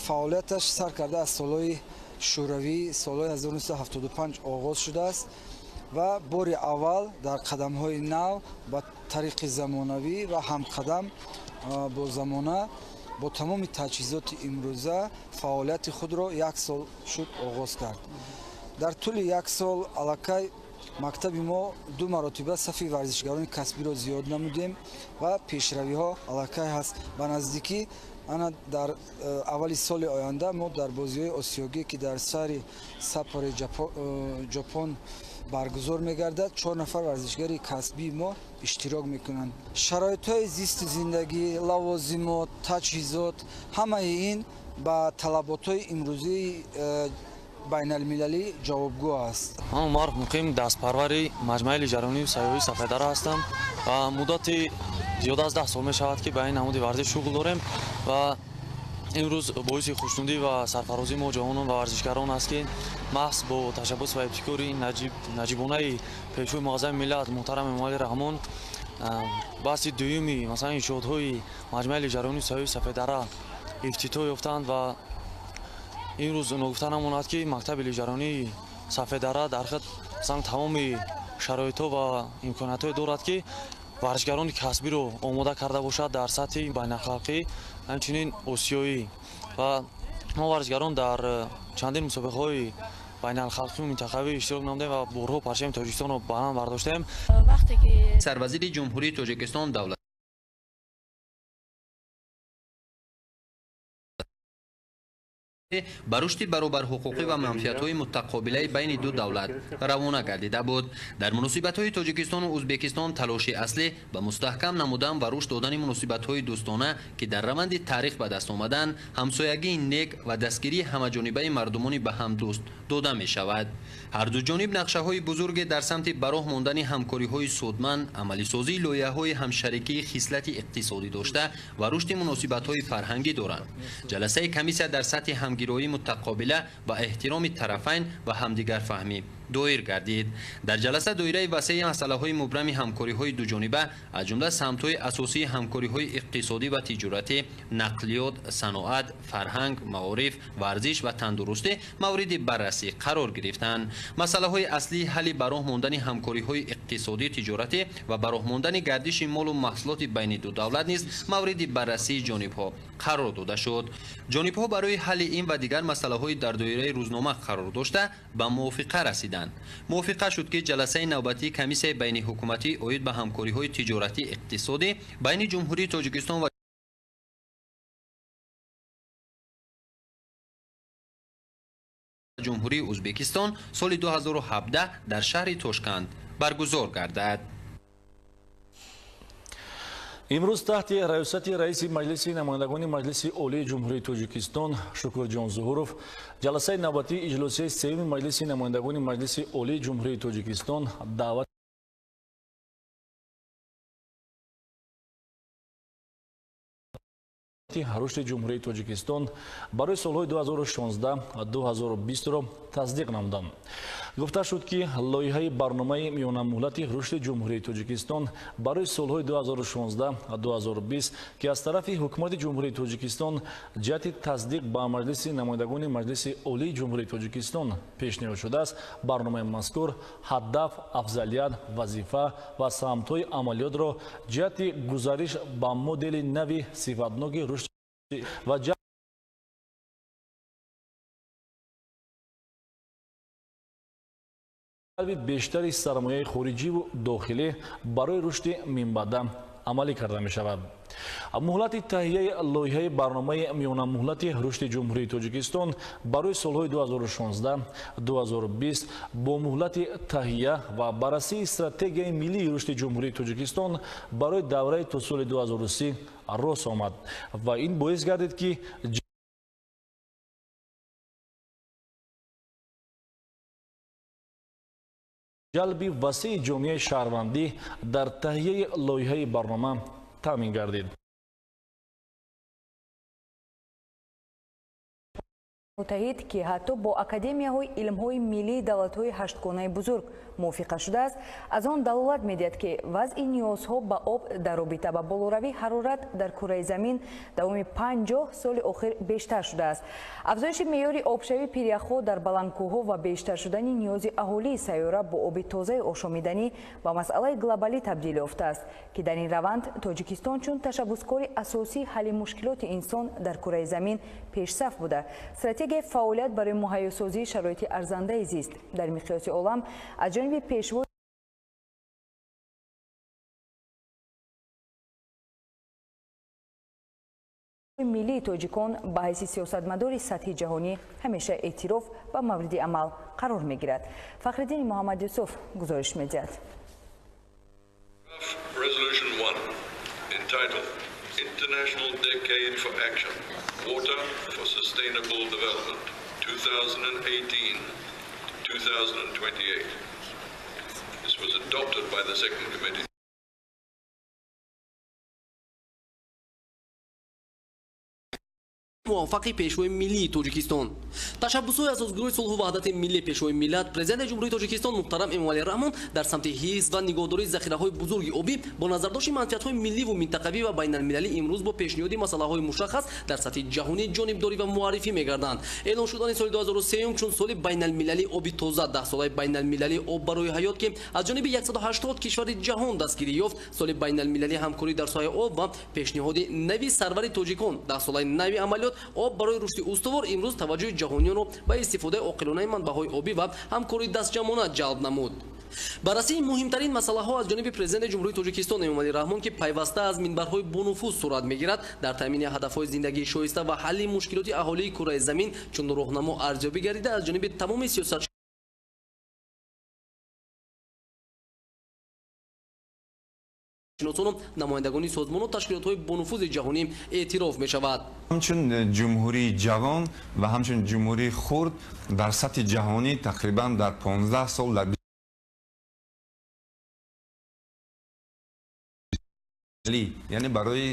Speaker 4: фаъолияташ сар карда аз солҳои шӯравӣ, солҳои 1975 оғоз шудааст ва бори аввал дар қадамҳои нав ба тариқи замонавӣ ва ҳамқадам бо замона бо тамоми таҷҳизоти имрӯза фаъолияти худро як сол шуд оғоз кард. Дар тӯли як сол аллакай мактаби мо ду маротиба сафи варзишгарони касбиро зиёд намудем ва пешравиҳо аллакай ҳаст. Ба наздикӣ ана дар аввали соли оянда мо дар бозиҳои осиёгӣ, ки дар шаҳри Саппори Ҷопон баргузор мегардад, 4 нафар варзишгари касбии мо иштирок мекунанд. Шароитҳои зисти зиндагӣ, лавозимот, таҷҳизот, ҳамаи ин ба талаботҳои имрӯзии байналмилалӣ ҷавобгӯ аст.
Speaker 5: Ман Умар Муқим, дастпарвари маҷмӯаи лижаронии сайёҳии Сафедара ҳастам ва муддати зиёда аз 10 сол мешавад, ки ба ин намуди варзиш шуғл дорем ва имрӯз боиси хушнудӣ ва сарфарозии мо ҷавонон ва варзишгарон аст, ки маҳз бо ташаббус ва ибтикори наҷибонаи пешвои муаззами миллат муҳтарам Эмомалӣ Раҳмон баҳси дуюми масалан иншоотҳои маҷмӯаи лижаронии сайёҳии Сафедара ифтитоҳ ёфтанд ва имрӯз ногуфта намонад, ки мактаби лижаронии Сафедара дар худ масалан тамоми шароитҳо ва имкониятҳое дорад, ки варзишгарони касбиро омода карда бошад дар сатҳи байналхалқӣ, ҳамчунин осиёӣ. Ва мо варзишгарон дар чандин мусобиқаҳои байналхалқию минтақавӣ иштирок намудем ва борҳо парчами Тоҷикистонро баланд бардоштем.
Speaker 19: Сарвазири Ҷумҳурии Тоҷикистон давлат ба рушди баробарҳуқуқӣ ва манфиатҳои мутақобилаи байни ду давлат равона гардида буд. Дар муносибатҳои Тоҷикистону Ӯзбекистон талоши аслӣ ба мустаҳкам намудан ва рушд додани муносибатҳои дӯстона, ки дар раванди таърих ба даст омадан, ҳамсоягии нек ва дастгирии ҳамаҷонибаи мардумони ба ҳам дӯст дода мешавад. Ҳар ду ҷониб нақшаҳои бузурге дар самти ба роҳ мондани ҳамкориҳои судманд, амалисозии лоиҳаҳои ҳамшарикии хислати иқтисодӣ дошта ва рушди муносибатҳои фарҳангӣ доранд. Ҷаласаи комиссия дар сатҳи ҳамгироии мутақобила ва эҳтироми тарафайн ва ҳамдигарфаҳмӣ доир гардид. Дар ҷаласа доираи васеи масъалаҳои мубрами ҳамкориҳои дуҷониба, аз ҷумла самтҳои асосии ҳамкориҳои иқтисодӣ ва тиҷоратӣ, нақлиёт, саноат, фарҳанг, маориф, варзиш ва тандурустӣ мавриди баррасӣ қарор гирифтанд. Масъалаҳои аслии ҳалли ба роҳ мондани ҳамкориҳои иқтисодӣ, тиҷоратӣ ва ба роҳ мондани гардиши молу маҳсулоти байни ду давлат низ мавриди баррасии ҷонибҳо қарор дода шуд. Ҷонибҳо барои ҳалли ин ва дигар масъалаҳои дар доираи рӯзнома қарор дошта ба мувофиқа расиданд. Мувофиқа шуд, ки ҷаласаи навбатии комиссияи байниҳукуматӣ оид ба ҳамкориҳои тиҷоратӣ иқтисодӣ байни Ҷумҳурии Тоҷикистон ва Ҷумҳурии Ӯзбекистон соли 2017 дар шаҳри Тошканд баргузор гардад.
Speaker 2: Имрӯз таҳти раёсати раиси Маҷлиси намояндагони Маҷлиси Олии Ҷумҳурии Тоҷикистон Шукурҷон Зуҳуров ҷаласаи навбатии иҷлосияи сеюми Маҷлиси намояндагони Маҷлиси Олии Ҷумҳурии Тоҷикистон даъват рушди Ҷумҳурии Тоҷикистон барои солҳои 2016-2020-ро тасдиқ намуданд. Гуфта шуд, ки лоиҳаи барномаи миёнамуҳлати рушди Ҷумҳурии Тоҷикистон барои солҳои 2016-2020, ки аз тарафи Ҳукумати Ҷумҳурии Тоҷикистон ҷиҳати тасдиқ ба Маҷлиси намояндагони Маҷлиси Олии Ҷумҳурии Тоҷикистон пешниҳод шудааст, барномаи мазкур ҳадаф, афзалият, вазифа ва самтҳои амалиётро ҷиҳати гузариш ба модели нави сифатноки рушд ва ҷалби бештари сармояи хориҷиву дохилӣ барои рушди минбаъда амалӣ карда мешавад. Муҳлати таҳияи лоиҳаи барномаи миёнамуҳлати рушди Ҷумҳурии Тоҷикистон барои солҳои 2016-2020 бо муҳлати таҳия ва баррасии стратегияи миллии рушди Ҷумҳурии Тоҷикистон барои давраи то соли 2030 рост омад ва ин боис гардид, ки ҷалби васеи ҷомеаи шаҳрвандӣ дар таҳияи лоиҳаи барнома таъмин гардид.
Speaker 1: Муттаҳид, ки ҳатто бо академияҳои илмҳои миллии давлатҳои ҳаштгонаи бузург мувофиқа шудааст, аз он далолат медиҳад, ки вазъи ниёзҳо ба об дар робита ба болоравии ҳарорат дар кураи замин давоми 50 соли охир бештар шудааст. Афзоиши меъёри обшавии пиряхҳо дар баландкӯҳҳо ва бештар шудани ниёзи аҳолии сайёра бо оби тозаи ошомиданӣ ба масъалаи глобалӣ табдил ёфтааст, ки дар ин раванд Тоҷикистон чун ташаббускори асосии ҳалли мушкилоти инсон дар кураи замин пешсаф буда, стратегияи фаъолият барои муҳайёсозии шароити арзандаи зист дар миқёси олам аз ҷониби пешвои миллии тоҷикон ба ҳайси сиёсатмадори сатҳи ҷаҳонӣ ҳамеша эътироф ва мавриди амал қарор мегирад. Фахриддини Муҳаммад Юсуф гузориш медиҳад.
Speaker 8: Resolution 1, entitled International Decade for Action, Water for Sustainable Development. 2018 to 2028. This was adopted by the Second Committee.
Speaker 3: Муваффақи Пешвои миллии Тоҷикистон, ташаббусҳои асосгузори сулҳу ваҳдати миллӣ, Пешвои миллат, Президенти Ҷумҳурии Тоҷикистон муҳтарам Эмомалӣ Раҳмон дар самти ҳифз ва нигоҳдории захираҳои бузурги обӣ бо назардошти манфиатҳои милливу минтақавӣ ва байналмилалӣ имрӯз бо пешниҳоди масъалаҳои мушаххас дар сатҳи ҷаҳонӣ ҷонибдорӣ ва муаррифӣ мегарданд. Эълон шудани соли 2003 чун соли байналмилалии оби тоза, даҳсолаи байналмилалии об барои ҳаёт, ки аз ҷониби 180 кишвари ҷаҳон дастгирӣ ёфт, соли байналмилалии ҳамкорӣ дар соҳаи об ва пешниҳоди нави сарвари тоҷикон, даҳсолаи нави амалиёт об барои рушди устувор имрӯз таваҷҷӯҳи ҷаҳониёнро ба истифодаи оқилонаи манбаъҳои обӣ ва ҳамкории дастҷамъона ҷалб намуд. Баррасии муҳимтарин масъалаҳо аз ҷониби Президенти Ҷумҳурии Тоҷикистон Эмомалӣ Раҳмон, ки пайваста аз минбарҳои бонуфуз сурат мегирад, дар таъмини ҳадафҳои зиндагии шоиста ва ҳалли мушкилоти аҳолии кураи замин чун роҳнамо арзёбӣ гардида, аз ҷониби тамоми сиёсат шиносону намояндагони созмону ташкилотҳои бонуфузи ҷаҳонӣ эътироф мешавад.
Speaker 22: Ҳамчун ҷумҳурии ҷавон ва ҳамчун ҷумҳурии хурд дар сатҳи ҷаҳонӣ тақрибан дар 15 сол дар яъне барои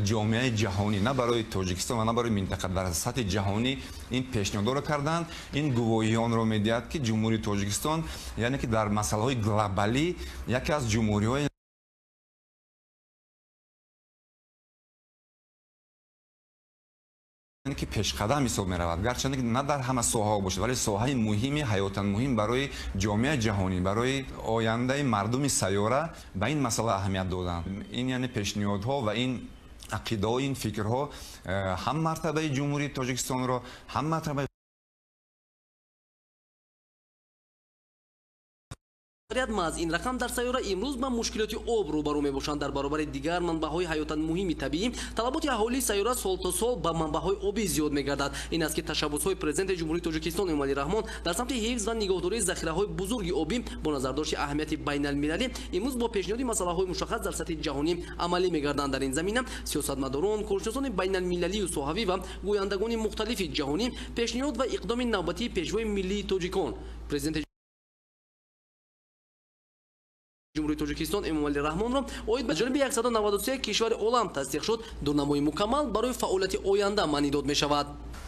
Speaker 22: ҷомеаи ҷаҳонӣ, на барои Тоҷикистон ва на барои минтақа, дар сатҳи ҷаҳонӣ ин пешниҳодро карданд. Ин гувоҳии онро медиҳад, ки Ҷумҳурии Тоҷикистон яъне ки дар масъалаҳои глобалӣ яке аз ҷумҳуриҳои ки пешқадам ҳисоб меравад, гарчанде ки на дар ҳама соҳаҳо бошад, вале соҳаи муҳими ҳаётан муҳим барои ҷомеаи ҷаҳонӣ, барои ояндаи мардуми сайёра ба ин масъала аҳамият доданд. Ин яъне пешниҳодҳо ва ин ақидаҳо, ин фикрҳо ҳам мартабаи Ҷумҳурии Тоҷикистонро, ҳам мартабаи
Speaker 3: Маҳз ин рақам дар сайёра имрӯз ба мушкилоти об рӯбарӯ мебошанд. Дар баробари дигар манбаъҳои ҳаётан муҳими табиӣ, талаботи аҳолии сайёра сол то сол ба манбаъҳои обӣ зиёд мегардад. Ин аст, ки ташаббусҳои Президенти Ҷумҳурии Тоҷикистон Эмомалӣ Раҳмон дар самти ҳифз ва нигоҳдории захираҳои бузурги обӣ бо назардошти аҳамияти байналмилалӣ имрӯз бо пешниҳоди масъалаҳои мушаххас дар сатҳи ҷаҳонӣ амалӣ мегарданд. Дар ин замина сиёсатмадорон, коршиносони байналмилалию соҳавӣ ва гӯяндагони мухталифи ҷаҳонӣ пешниҳод ва иқдоми навбатии Пешвои миллии тоҷикон, Президенти Ҷумҳурии Тоҷикистон Эмомалӣ Раҳмонро оид ба ҷониби 193 кишвари олам тасдиқ шуд, дурнамои мукаммал барои фаъолияти оянда маънидод мешавад.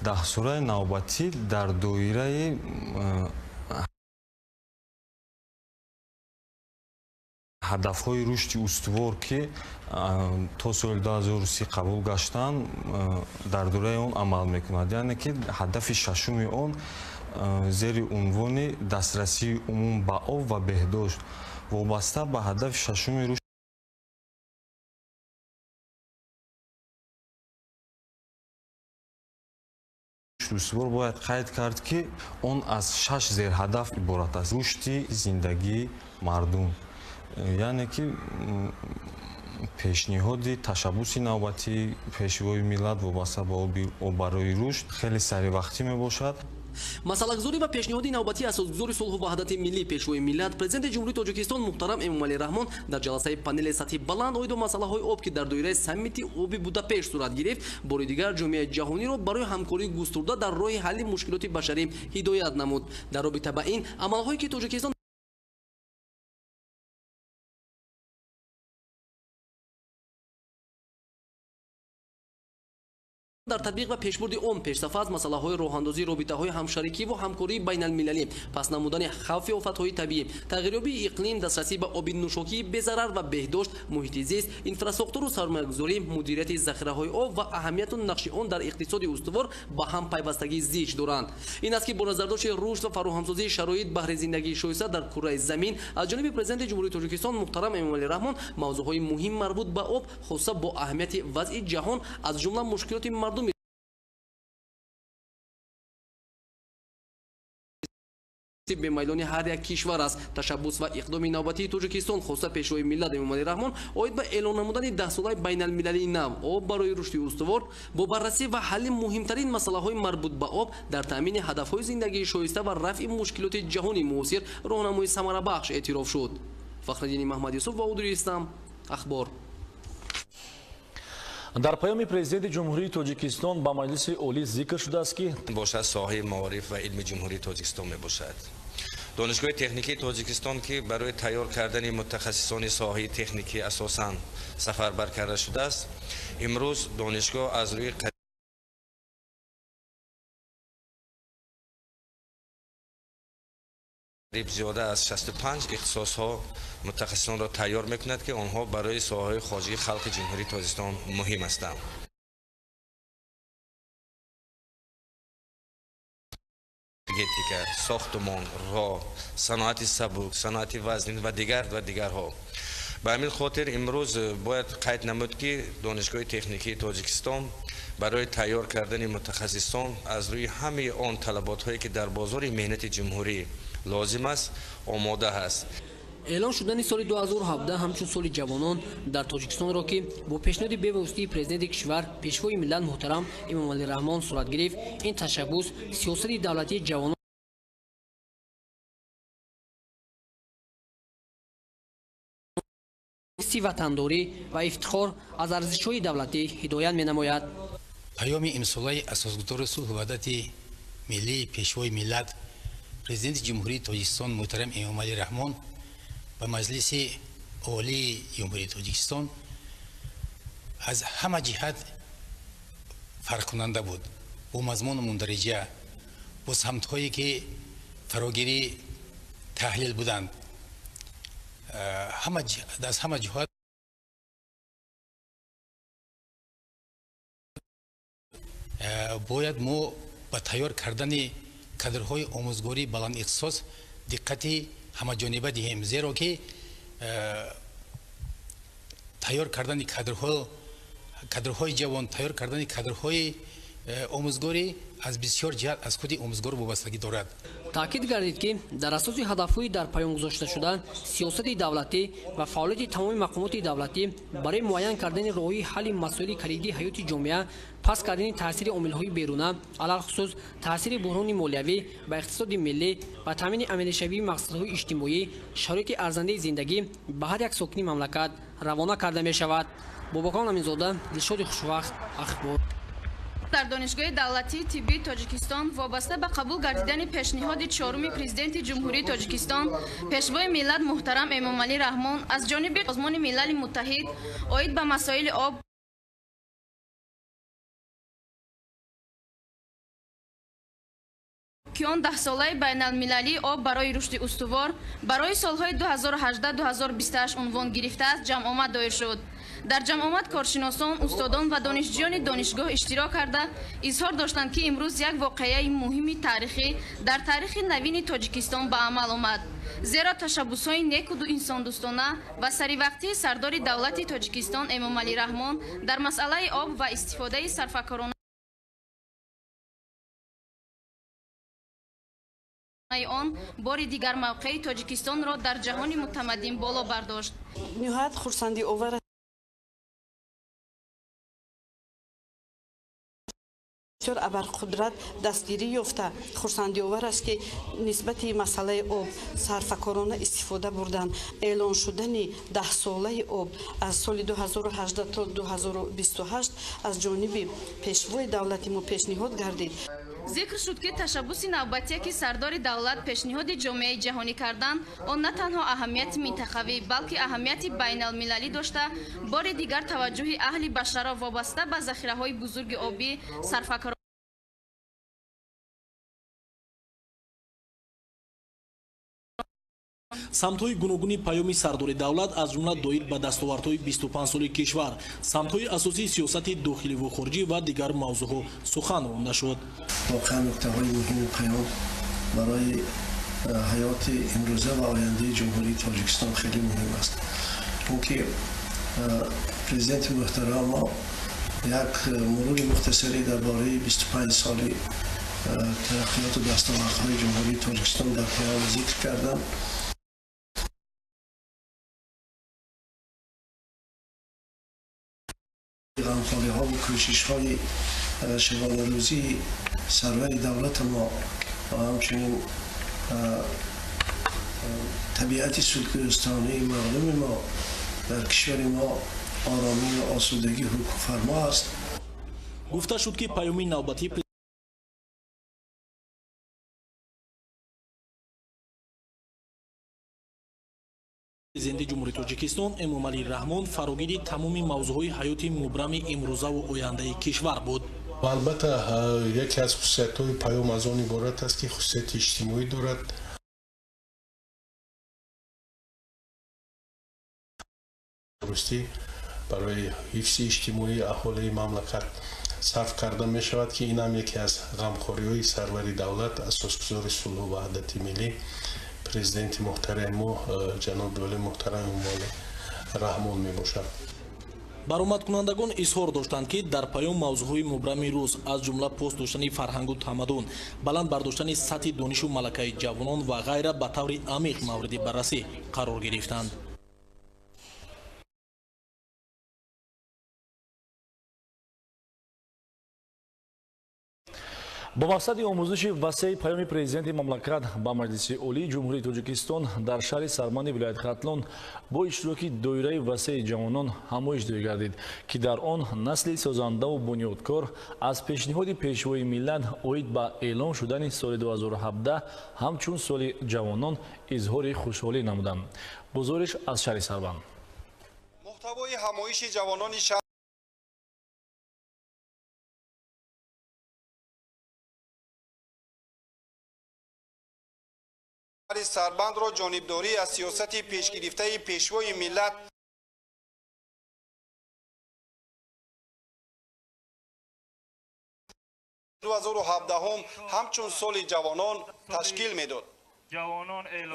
Speaker 23: Даҳсолаи навбатӣ дар доираи ҳадафҳои рушди устувор, ки то соли 2030 қабул гаштанд, дар доираи он амал мекунад. Яъне ки ҳадафи шашуми он зери унвони дастрасии умум ба об ва беҳдошт вобаста ба ҳадафи шашуми рушди устувор бояд қайд кард, ки он аз шаш зерҳадаф иборат аст. Рушди зиндагии мардум, яъне ки пешниҳоди ташаббуси навбатии Пешвои миллат вобаста ба об барои рушд хеле саривақтӣ мебошад.
Speaker 3: Масъалагузорӣ ва пешниҳоди навбатии асосгузори сулҳу ваҳдати миллӣ, Пешвои миллат, Президенти Ҷумҳурии Тоҷикистон муҳтарам Эмомалӣ Раҳмон дар ҷаласаи панели сатҳи баланд оид ба масъалаҳои об, ки дар доираи саммити оби Будапешт сурат гирифт, бори дигар ҷомеаи ҷаҳониро барои ҳамкории густурда дар роҳи ҳалли мушкилоти башарӣ ҳидоят намуд. Дар робита ба ин амалҳое, ки Тоҷикистон дар татбиқ ва пешбурди он пешсафа аз масъалаҳои роҳандозии робитаҳои ҳамшарикӣ ва ҳамкории байналмилалӣ, пас намудани хавфи офатҳои табиӣ, тағйирёбии иқлим, дастрасӣ ба оби нӯшокии безарар ва беҳдошт, муҳити зист, инфрасохтору сармоягузорӣ, мудирияти захираҳои об ва аҳамияту нақши он дар иқтисоди устувор ба ҳам пайвастагӣ зич доранд. Ин аст, ки бо назардошти рушд ва фароҳамсозии шароит баҳри зиндагии шоиста дар кураи замин аз ҷониби Президенти Ҷумҳурии Тоҷикистон муҳтарам Эмомалӣ Раҳмон мавзӯъҳои муҳим марбут ба об, хоса бо аҳамияти вазъи ҷаҳон, аз ҷумла мушкилоти мардуми бемайлони ҳар як кишвар аст. Ташаббус ва иқдоми навбатии Тоҷикистон, хоса Пешвои миллат Эмомалӣ Раҳмон оид ба эълон намудани даҳсолаи байналмилалии нав об барои рушди устувор бо баррасӣ ва ҳалли муҳимтарин масъалаҳои марбут ба об дар таъмини ҳадафҳои зиндагии шоиста ва рафъи мушкилоти ҷаҳони муосир роҳнамои самарабахш эътироф шуд. Фахриддини Маҳмадюсуф ва Удури Ислам, Ахбор.
Speaker 2: Дар паёми президенти Ҷумҳурии Тоҷикистон ба Маҷлиси Олӣ зикр шудааст, ки
Speaker 7: бошад соҳаи маориф ва илми Ҷумҳурии Тоҷикистон мебошад. Донишгоҳи техникии Тоҷикистон, ки барои тайёр кардани мутахассисони соҳаи техникӣ асосан сафарбар карда шудааст, имрӯз донишгоҳ аз рӯи қариб зиёда аз 65 ихтисосҳо мутахассисонро тайёр мекунад, ки онҳо барои соҳаҳои хоҷагии халқи Ҷумҳурии Тоҷикистон муҳим ҳастанд. Энергетика, сохтмон, роҳ, саноати сабук, саноати вазнин ва дигар ва дигарҳо. Ба ҳамин хотир имрӯз бояд қайд намуд, ки Донишгоҳи техникии Тоҷикистон барои тайёр кардани мутахассисон аз рӯи ҳамаи он талаботҳое, ки дар бозори меҳнати ҷумҳурӣ лозим аст, омода ҳаст.
Speaker 3: Эълон шудани соли 2017 ҳамчун соли ҷавонон дар Тоҷикистонро, ки бо пешниҳоди бевоситаи президенти кишвар, пешвои миллат муҳтарам Эмомалӣ Раҳмон сурат гирифт, ин ташаббус сиёсати давлатии ҷавонон ҳисси ватандорӣ ва ифтихор аз арзишҳои давлатӣ ҳидоят менамояд.
Speaker 10: Паёми имсолаи асосгузори сулҳу ваҳдати миллӣ, пешвои миллат, президенти Ҷумҳурии Тоҷикистон муҳтарам Эмомалӣ Раҳмон ба Маҷлиси Олии Ҷумҳурии Тоҷикистон аз ҳама ҷиҳат фарқкунанда буд. Бо мазмуну мундариҷа, бо самтҳое, ки фарогирӣ таҳлил буданд, аз ҳама ҷиҳат бояд мо ба тайёр кардани кадрҳои омӯзгории баландихтисос диққати ҳамаҷониба диҳем, зеро ки тайёр кардани кадрҳои ҷавон, тайёр кардани кадрҳои омӯзгорӣ аз бисёр ҷиҳат аз худи омӯзгор вобастагӣ дорад.
Speaker 3: Таъкид гардид, ки дар асоси ҳадафҳои дар паём гузошташуда сиёсати давлатӣ ва фаъолияти тамоми мақомоти давлатӣ барои муайян кардани роҳи ҳалли масоили калидии ҳаёти ҷомеа, паст кардани таъсири омилҳои беруна, алалхусус таъсири буҳрони молиявӣ ба иқтисоди миллӣ ва таъмини амалишавии мақсадҳои иҷтимоӣ, шароити арзандаи зиндагӣ ба ҳар як сокини мамлакат равона карда мешавад. Бобокон Аминзода, Дилшоди Хушвақт, Ахбор.
Speaker 12: Дар Донишгоҳи давлатии тиббии Тоҷикистон вобаста ба қабул гардидани пешниҳоди чоруми президенти Ҷумҳурии Тоҷикистон, пешвои миллат муҳтарам Эмомалӣ Раҳмон аз ҷониби Созмони Милали Муттаҳид оид ба масоили об ки он даҳсолаи байналмилалии об барои рушди устувор барои солҳои 2018-2028 унвон гирифтааст, ҷамъомад доир шуд. Дар ҷамъомад коршиносон, устодон ва донишҷӯёни донишгоҳ иштирок карда изҳор доштанд, ки имрӯз як воқеаи муҳими таърихӣ дар таърихи навини Тоҷикистон ба амал омад. Зеро ташаббусҳои неку инсондӯстона ва саривақтии сардори давлати Тоҷикистон Эмомалӣ Раҳмон дар масъалаи об ва истифодаи сарфакоронаи он бори дигар мавқеи Тоҷикистонро дар ҷаҳони мутамаддин боло бардошт.
Speaker 24: Ниҳоят хурсандиовар бисёр абарқудрат дастгирӣ ёфта, хурсандиовар аст, ки нисбати масъалаи об сарфакорона истифода бурдан, эълон шудани даҳсолаи об аз соли 2018 то 2028 аз ҷониби пешвои давлати мо пешниҳод гардид.
Speaker 12: Зикр шуд, ки ташаббуси навбатие, ки сардори давлат пешниҳоди ҷомеаи ҷаҳонӣ карданд, он на танҳо аҳамияти минтақавӣ, балки аҳамияти байналмилалӣ дошта, бори дигар таваҷҷӯҳи аҳли башарро вобаста ба захираҳои бузурги обӣ сарфакоронаи
Speaker 25: Самтҳои гуногуни паёми сардори давлат, аз ҷумла доир ба дастовардҳои 25 соли кишвар, самтҳои асосии сиёсати дохиливу хориҷӣ ва дигар мавзӯъҳо сухан ронда шуд.
Speaker 26: Воқеан нуктаҳои муҳими паём барои ҳаёти имрӯза ва ояндаи Ҷумҳурии Тоҷикистон хеле муҳим аст, чунки президенти муҳтарам мо як мурури мухтасаре дар бораи 25 соли тараққиёту дастовардҳои Ҷумҳурии Тоҷикистон дар паём зикр карданд. Ғамхориҳо ва кӯшишҳои шабонарӯзии сарвари давлати мо ва ҳамчунин табиати сулҳдӯстонаи мардуми мо дар кишвари мо Оромӣ ва осудагӣ ҳукмфармо аст.
Speaker 25: Гуфта шуд, ки паёми навбатии президенти Ҷумҳурии Тоҷикистон Эмомалӣ Раҳмон фарогири тамоми мавзӯъҳои ҳаёти мубрами имрӯзаву ояндаи кишвар буд.
Speaker 9: Ва албатта, яке аз хусусиятҳои паём аз он иборат аст, ки хусусияти иҷтимоӣ дорад. Дурустӣ барои ҳифзи иҷтимоии аҳолии мамлакат сарф карда мешавад, ки ин ҳам яке аз ғамхориҳои сарвари давлат, асосгузори сулҳу ваҳдати миллӣ, президенти муҳтарами мо ҷаноби олӣ муҳтарам Эмомалӣ Раҳмон мебошад.
Speaker 25: Баромадкунандагон изҳор доштанд, ки дар паём мавзӯъҳои мубрами рӯз, аз ҷумла пост доштани фарҳангу тамаддун, баланд бардоштани сатҳи донишу малакаи ҷавонон ва ғайра ба таври амиқ мавриди баррасӣ қарор гирифтанд.
Speaker 2: Бо мақсади омӯзиши васеи паёми президенти мамлакат ба Маҷлиси Олии Ҷумҳурии Тоҷикистон дар шаҳри Сарбанди вилояти Хатлон бо иштироки доираи васеи ҷавонон ҳамоиш доир гардид, ки дар он насли созандаву бунёдкор аз пешниҳоди пешвои миллат оид ба эълон шудани соли 2017 ҳамчун соли ҷавонон изҳори хушҳолӣ намуданд. Гузориш аз шаҳри Сарбанд.
Speaker 11: Муҳтавои ҳамоиши ҷавонони шаҳри Сарбандро ҷонибдорӣ аз сиёсати пешгирифтаи пешвои миллат 2017 ҳамчун соли ҷавонон ташкил медод.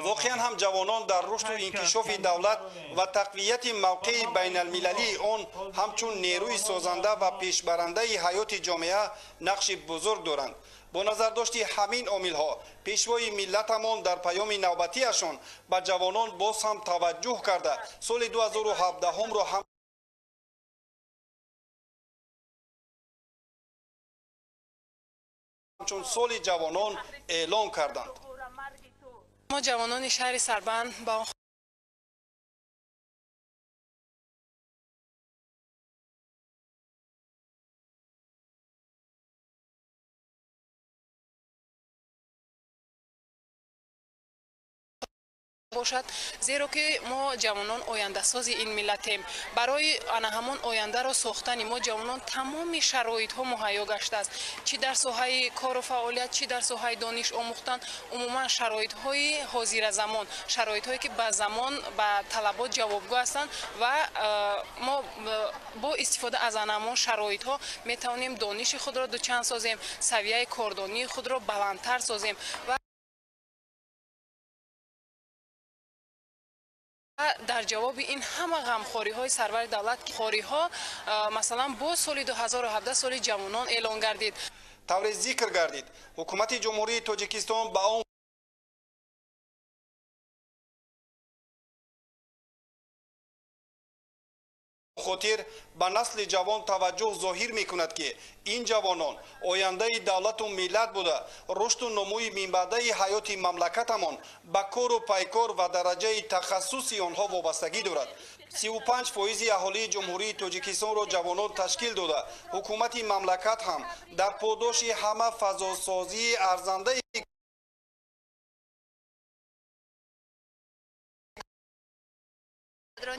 Speaker 11: Воқеан ҳам ҷавонон дар рушду инкишофи давлат ва тақвияти мавқеи байналмилалии он ҳамчун нерӯи созанда ва пешбарандаи ҳаёти ҷомеа нақши бузург доранд. Бо назардошти ҳамин омилҳо пешвои миллатамон дар паёми навбатиашон ба ҷавонон боз ҳам таваҷҷӯҳ карда, соли 2017-ро ҳамчун соли ҷавонон эълон карданд.
Speaker 13: Мо ҷавонони шаҳри Сарбанд ба он бошад, зеро ки мо ҷавонон ояндасози ин миллатем. Барои ана ҳамон ояндаро сохтани мо ҷавонон тамоми шароитҳо муҳайё гаштааст, чӣ дар соҳаи кору фаъолият, чӣ дар соҳаи дониш омӯхтан. Умуман шароитҳои ҳозиразамон, шароитҳое ки ба замон, ба талабот ҷавобгӯ ҳастанд ва мо бо истифода аз ана ҳамон шароитҳо метавонем дониши худро дучанд созем, савияи кордонии худро баландтар созем ва дар ҷавоби ин ҳама ғамхориҳои сарвари давлат хориҳо, масалан, бо соли 2017 соли ҷавонон эълон гардид.
Speaker 11: Тавре зикр гардид, ҳукумати Ҷумҳурии Тоҷикистон ба он хотир ба насли ҷавон таваҷҷӯҳ зоҳир мекунад, ки ин ҷавонон ояндаи давлату миллат буда, рушду нумӯи минбаъдаи ҳаёти мамлакатамон ба кору пайкор ва дараҷаи тахассуси онҳо вобастагӣ дорад. 35% аҳолии Ҷумҳурии Тоҷикистонро ҷавонон ташкил дода, ҳукумати мамлакат ҳам дар подоши ҳама фазосозии арзандаи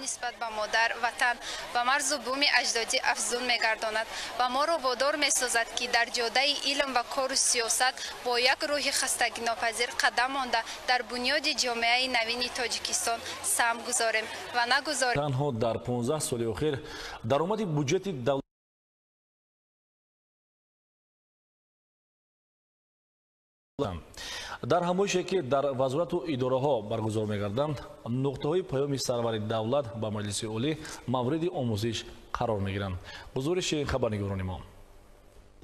Speaker 14: нисбат ба модар, ватан ва марзу буми аҷдодӣ афзун мегардонад ва моро водор месозад, ки дар ҷодаи илм ва кору сиёсат бо як рӯҳи хастагинопазир қадам монда, дар бунёди ҷомеаи навини Тоҷикистон саҳм гузорем ва нагузорем.
Speaker 2: Танҳо дар 15 соли охир даромади буҷети давлат дар ҳамоише, ки дар вазорату идораҳо баргузор мегарданд, нуқтаҳои паёми сарвари давлат ба Маҷлиси Олӣ мавриди омӯзиш қарор мегиранд. Гузориши хабарнигорони мо.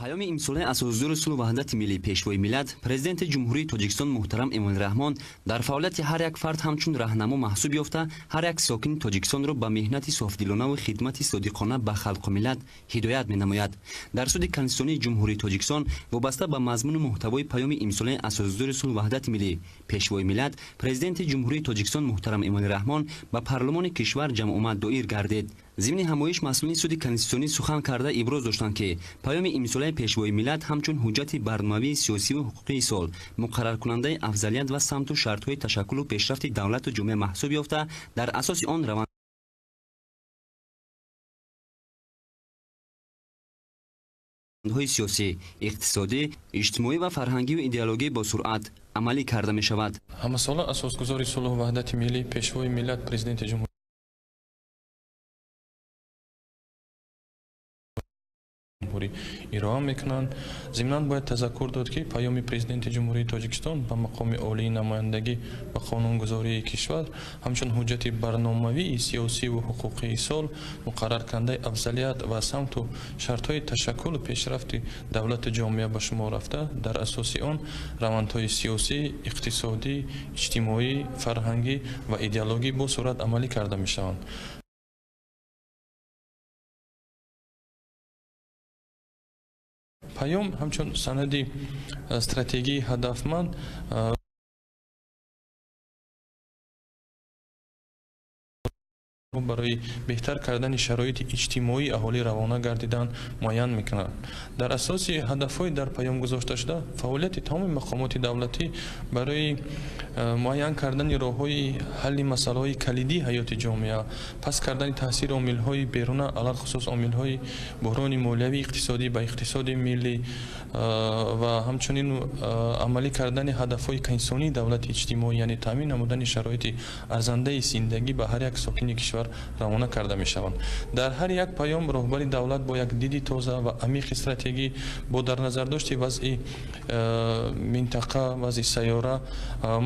Speaker 15: Паёми имсолаи асосгузори сулҳу ваҳдати миллӣ, пешвои миллат, президенти Ҷумҳурии Тоҷикистон муҳтарам Эмомалӣ Раҳмон дар фаъолияти ҳар як фард ҳамчун раҳнамо маҳсуб ёфта, ҳар як сокини Тоҷикистонро ба меҳнати софдилонаву хидмати содиқона ба халқу миллат ҳидоят менамояд. Дар суди Конститутсионии Ҷумҳурии Тоҷикистон вобаста ба мазмуну муҳтавои паёми имсолаи асосгузори сулҳу ваҳдати миллӣ, пешвои миллат, президенти Ҷумҳурии Тоҷикистон муҳтарам Эмомалӣ Раҳмон ба парлумони кишвар ҷамъомад доир гардид. Зимни ҳамоиш масъулини суди конститутсионӣ сухан карда иброз доштанд, ки паёми имсолаи Пешвои миллат ҳамчун ҳуҷҷати барномавии сиёсиву ҳуқуқии сол муқарраркунандаи афзалият ва самту шартҳои ташаккулу пешрафти давлату ҷомеа маҳсуб ёфта, дар асоси он равандҳои сиёсӣ, иқтисодӣ, иҷтимоӣ ва фарҳангию идеологӣ бо суръат амалӣ карда мешавад.
Speaker 6: Ҳамасола асосгузори сулҳу ваҳдати миллӣ, Пешвои миллат, Президенти Ҷумҳурии ироа мекунанд. Зимнан бояд тазаккур дод, ки паёми Президенти Ҷумҳурии Тоҷикистон ба мақоми олии намояндагӣ ва қонунгузории кишвар ҳамчун ҳуҷҷати барномавии сиёсиву ҳуқуқии сол муқарраркунандаи афзалият ва самту шартҳои ташаккулу пешрафти давлату ҷомеа ба шумор рафта, дар асоси он равандҳои сиёсӣ, иқтисодӣ, иҷтимоӣ, фарҳангӣ ва идеологӣ бо суръат амалӣ карда мешаванд. Паём ҳамчун санади стратегии ҳадафманд барои беҳтар кардани шароити иҷтимоии аҳолӣ равона гардидан муайян мекунад. Дар асоси ҳадафҳои дар паём гузошташуда, фаъолияти тамоми мақомоти давлатӣ барои муайян кардани роҳҳои ҳалли масъалаҳои калидии ҳаёти ҷомеа, паст кардани таъсири омилҳои беруна, алалхусус омилҳои буҳрони молиявии иқтисодӣ ба иқтисоди миллӣ ва ҳамчунин амалӣ кардани ҳадафҳои конститутсионии давлати иҷтимоӣ, яъне таъмин намудани шароити арзандаи зиндагӣ ба ҳар як сокини кишвар равона карда мешаванд. Дар ҳар як паём роҳбари давлат бо як диди тоза ва амиқи стратегӣ, бо дар назардошти вазъи минтақа, вазъи сайёра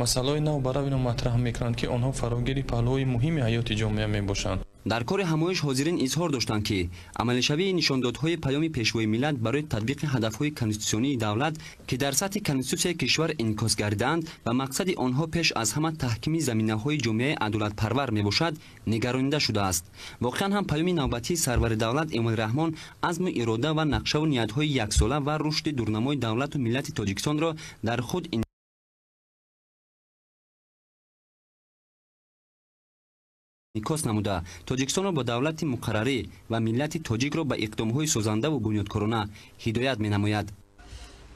Speaker 6: масъалаҳои навбаравиро матраҳ мекунанд, ки онҳо фарогири паҳлӯҳои муҳими ҳаёти ҷомеа мебошанд.
Speaker 15: Дар кори ҳамоиш ҳозирин изҳор доштанд, ки амалишавии нишондодҳои паёми Пешвои миллат барои татбиқи ҳадафҳои конститутсионии давлат, ки дар сатҳи конститутсияи кишвар инъикос гардидаанд ва мақсади онҳо пеш аз ҳама таҳкими заминаҳои ҷомеаи адолатпарвар мебошад, нигаронида шудааст. Воқеан ҳам паёми навбатии сарвари давлат Эмомалӣ Раҳмон азму ирода ва нақшаву ниятҳои яксола ва рушди дурнамои давлату миллати Тоҷикистонро дар худ инъикос намуда, Тоҷикистонро ба давлати муқаррарӣ ва миллати тоҷикро ба иқдомҳои созандаву бунёдкорона ҳидоят менамояд.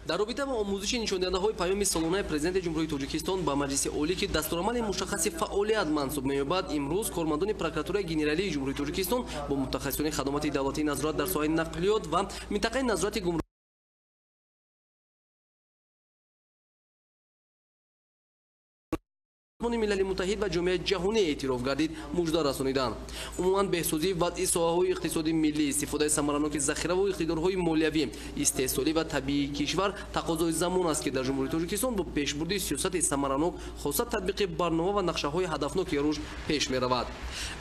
Speaker 3: Дар робита бо омӯзиши нишондиҳандаҳои паёми солонаи Президенти Ҷумҳурии Тоҷикистон ба Маҷлиси Олӣ, ки дастурамали мушаххаси фаъолият мансуб меёбад, имрӯз кормандони Прокуратураи Генералии Ҷумҳурии Тоҷикистон бо мутахассисони хадамоти давлатии назорат дар соҳаи нақлиёт ва минтақаи назорати гумрук Милали Муттаҳид ва ҷомеаи ҷаҳонӣ эътироф гардид, мужда расониданд. Умуман беҳсозии вазъи соҳаҳои иқтисоди миллӣ, истифодаи самараноки захираву иқтидорҳои молиявӣ, истеҳсолӣ ва табиии кишвар тақозои замон аст, ки дар Ҷумҳурии Тоҷикистон бо пешбурди сиёсати самаранок, хоса татбиқи барнома ва нақшаҳои ҳадафноки рушд пеш меравад.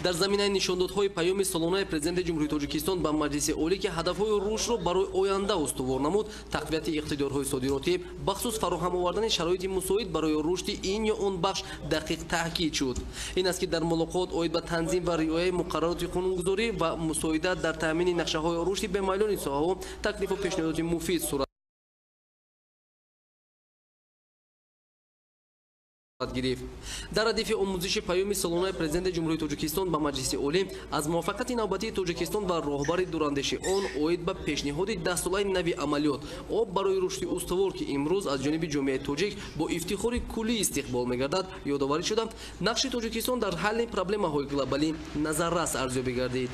Speaker 3: Дар заминаи нишондодҳои паёми солонаи Президенти Ҷумҳурии Тоҷикистон ба Маҷлиси Олӣ, ки ҳадафҳои рушдро барои оянда устувор намуд, тақвияти иқтидорҳои содиротӣ, бахусус фароҳам овардани шароити мусоид барои рушди ин ё он бахш дақиқ таъкид шуд. Ин аст, ки дар мулоқот оид ба танзим ва риояи муқаррароти қонунгузорӣ ва мусоидат дар таъмини нақшаҳои рушди бемайлони соҳаҳо таклифу пешниҳодоти муфид сурат гирифт. Дар радифи омӯзиши паёми солонаи Президенти Ҷумҳурии Тоҷикистон ба Маҷлиси Олӣ аз муваффақияти навбатии Тоҷикистон ва роҳбари дурандеши он оид ба пешниҳоди даҳсолаи нави амалиёт об барои рушди устувор, ки имрӯз аз ҷониби ҷомеаи тоҷик бо ифтихори куллӣ истиқбол мегардад, ёдоварӣ шуда, нақши Тоҷикистон дар ҳалли проблемаҳои глобалӣ назаррас арзёбӣ гардид.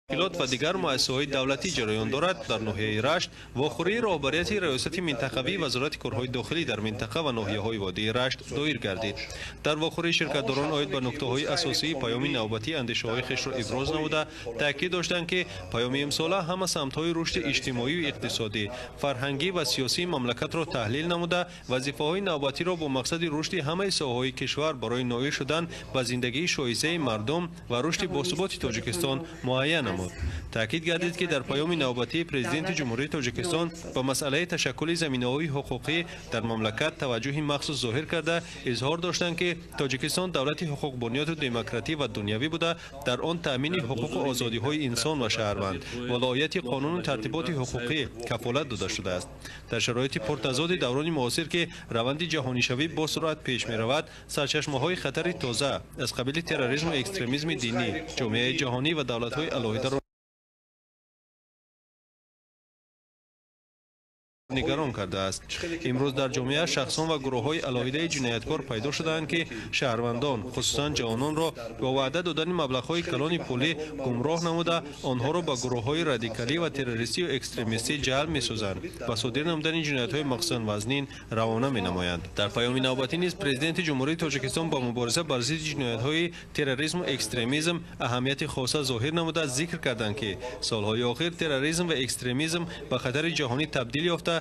Speaker 16: Ташкилот ва дигар муассисаҳои давлатӣ ҷараён дорад. Дар ноҳияи Рашт вохӯрии роҳбарияти раёсати минтақавии Вазорати корҳои дохилӣ дар минтақа ва ноҳияҳои водии Рашт доир гардид. Дар вохӯрии ширкатдорон оид ба нуктаҳои асосии паёми навбатӣ андешаҳои хешро иброз намуда, таъкид доштанд, ки паёми имсола ҳама самтҳои рушди иҷтимоию иқтисодӣ, фарҳангӣ ва сиёсии мамлакатро таҳлил намуда, вазифаҳои навбатиро бо мақсади рушди ҳамаи соҳаҳои кишвар барои ноил шудан ба зиндагии шоистаи мардум ва рушди босуботи Тоҷикистон муайян намуд. намуд. Таъкид гардид, ки дар паёми навбатии Президенти Ҷумҳурии Тоҷикистон ба масъалаи ташаккули заминаҳои ҳуқуқӣ дар мамлакат таваҷҷӯҳи махсус зоҳир карда, изҳор доштанд, ки Тоҷикистон давлати ҳуқуқбунёду демократӣ ва дунявӣ буда, дар он таъмини ҳуқуқу озодиҳои инсон ва шаҳрванд ва риояти қонуну тартиботи ҳуқуқӣ кафолат дода шудааст. Дар шароити пуртазоди даврони муосир, ки раванди ҷаҳонишавӣ бо суръат пеш меравад, сарчашмаҳои хатари тоза аз қабили терроризму экстремизми динӣ ҷомеаи ҷаҳонӣ ва давлатҳои алоҳидаро нигарон кардааст. Имрӯз дар ҷомеа шахсон ва гурӯҳҳои алоҳидаи ҷинояткор пайдо шудаанд, ки шаҳрвандон, хусусан ҷавононро бо ваъда додани маблағҳои калони пулӣ гумроҳ намуда, онҳоро ба гурӯҳҳои радикалӣ ва террористию экстремистӣ ҷалб месозанд ва содир намудани ҷиноятҳои махсусан вазнин равона менамоянд. Дар паёми навбатӣ низ Президенти Ҷумҳурии Тоҷикистон ба мубориза бар зидди ҷиноятҳои терроризму экстремизм аҳамияти хоса зоҳир намуда, зикр карданд, ки солҳои охир терроризм ва экстремизм ба хатари ҷаҳонӣ табдил ёфта,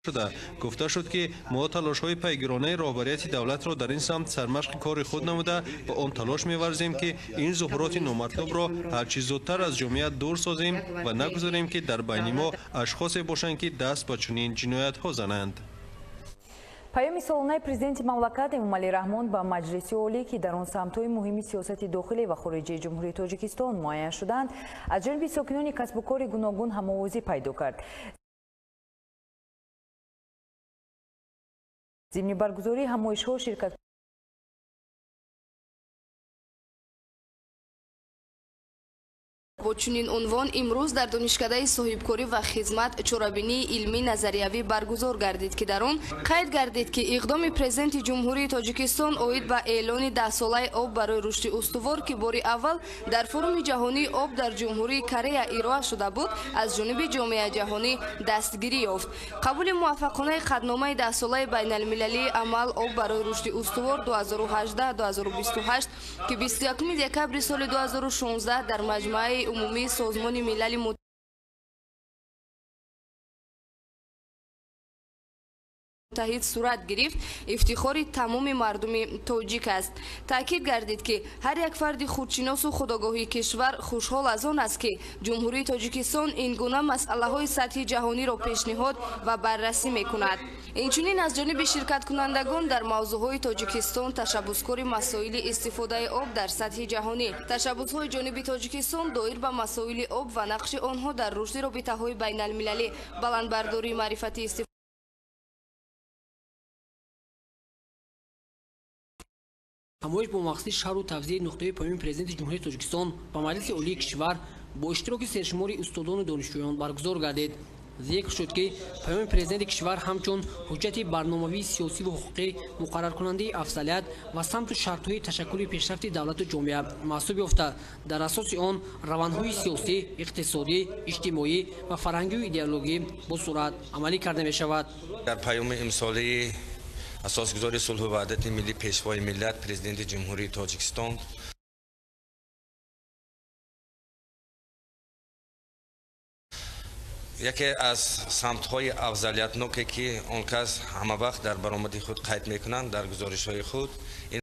Speaker 16: шуда. Гуфта шуд, ки мо талошҳои пайгиронаи роҳбарияти давлатро дар ин самт сармашқи кори худ намуда, ба он талош меварзем, ки ин зуҳуроти номатлубро ҳарчи зудтар аз ҷомеа дур созем ва нагузорем, ки дар байни мо ашхосе бошанд, ки даст ба чунин ҷиноятҳо зананд.
Speaker 1: Паёми солонаи президенти мамлакат Эмомалӣ Раҳмон ба Маҷлиси Олӣ, ки дар он самтҳои муҳими сиёсати дохилӣ ва хориҷии Ҷумҳурии Тоҷикистон муайян шуданд, аз ҷониби сокинони касбу кори гуногун ҳамовозӣ пайдо кард. Зимни баргузории ҳамоишҳо ширкат
Speaker 12: Бо чунин унвон имрӯз дар Донишкадаи соҳибкорӣ ва хизмат чорабинии илмӣ назариявӣ баргузор гардид, ки дар он қайд гардид, ки иқдоми Президенти Ҷумҳурии Тоҷикистон оид ба эълони 10-солаи об барои рушди устувор, ки бори аввал дар Форуми ҷаҳонии об дар Ҷумҳурии Корея ироа шуда буд, аз ҷониби ҷомеаи ҷаҳонӣ дастгирӣ ёфт. Қабули муваффақонаи қатъномаи 10-солаи байналмилалии амал об барои рушди устувор 2018-2028, ки 21 декабри соли 2016 дар Маҷмааи Умумии Созмони Милали Муттаҳид сурат гирифт, ифтихори тамоми мардуми тоҷик аст. Таъкид гардид, ки ҳар як фарди худшиносу худогоҳии кишвар хушҳол аз он аст, ки Ҷумҳурии Тоҷикистон ин гуна масъалаҳои сатҳи ҷаҳониро пешниҳод ва баррасӣ мекунад. Инчунин аз ҷониби ширкаткунандагон дар мавзӯъҳои Тоҷикистон ташаббускори масоили истифодаи об дар сатҳи ҷаҳонӣ, ташаббусҳои ҷониби Тоҷикистон доир ба масоили об ва нақши онҳо дар рушди робитаҳои байналмилалӣ, баландбардории маърифати истифода
Speaker 3: Ҳамоиш бо мақсади шарҳу тавзеҳи нуқтаи паёми Президенти Ҷумҳурии Тоҷикистон ба Маҷлиси Олии кишвар бо иштироки сершумори устодону донишҷӯён баргузор гардид. Зикр шуд, ки паёми президенти кишвар ҳамчун ҳуҷҷати барномавии сиёсиву ҳуқуқӣ, муқарраркунандаи афзалият ва самту шартҳои ташаккули пешрафти давлату ҷомеа маҳсуб ёфта, дар асоси он равандҳои сиёсӣ, иқтисодӣ, иҷтимоӣ ва фарҳангию идеологӣ бо суръат амалӣ карда мешавад.
Speaker 7: Дар паёми имсолаи Асосгузори сулҳу ваҳдати миллӣ, Пешвои миллат, Президенти Ҷумҳурии Тоҷикистон яке аз самтҳои афзалиятноке, ки он кас ҳамавақт дар баромади худ қайд мекунанд, дар гузоришҳои худ ин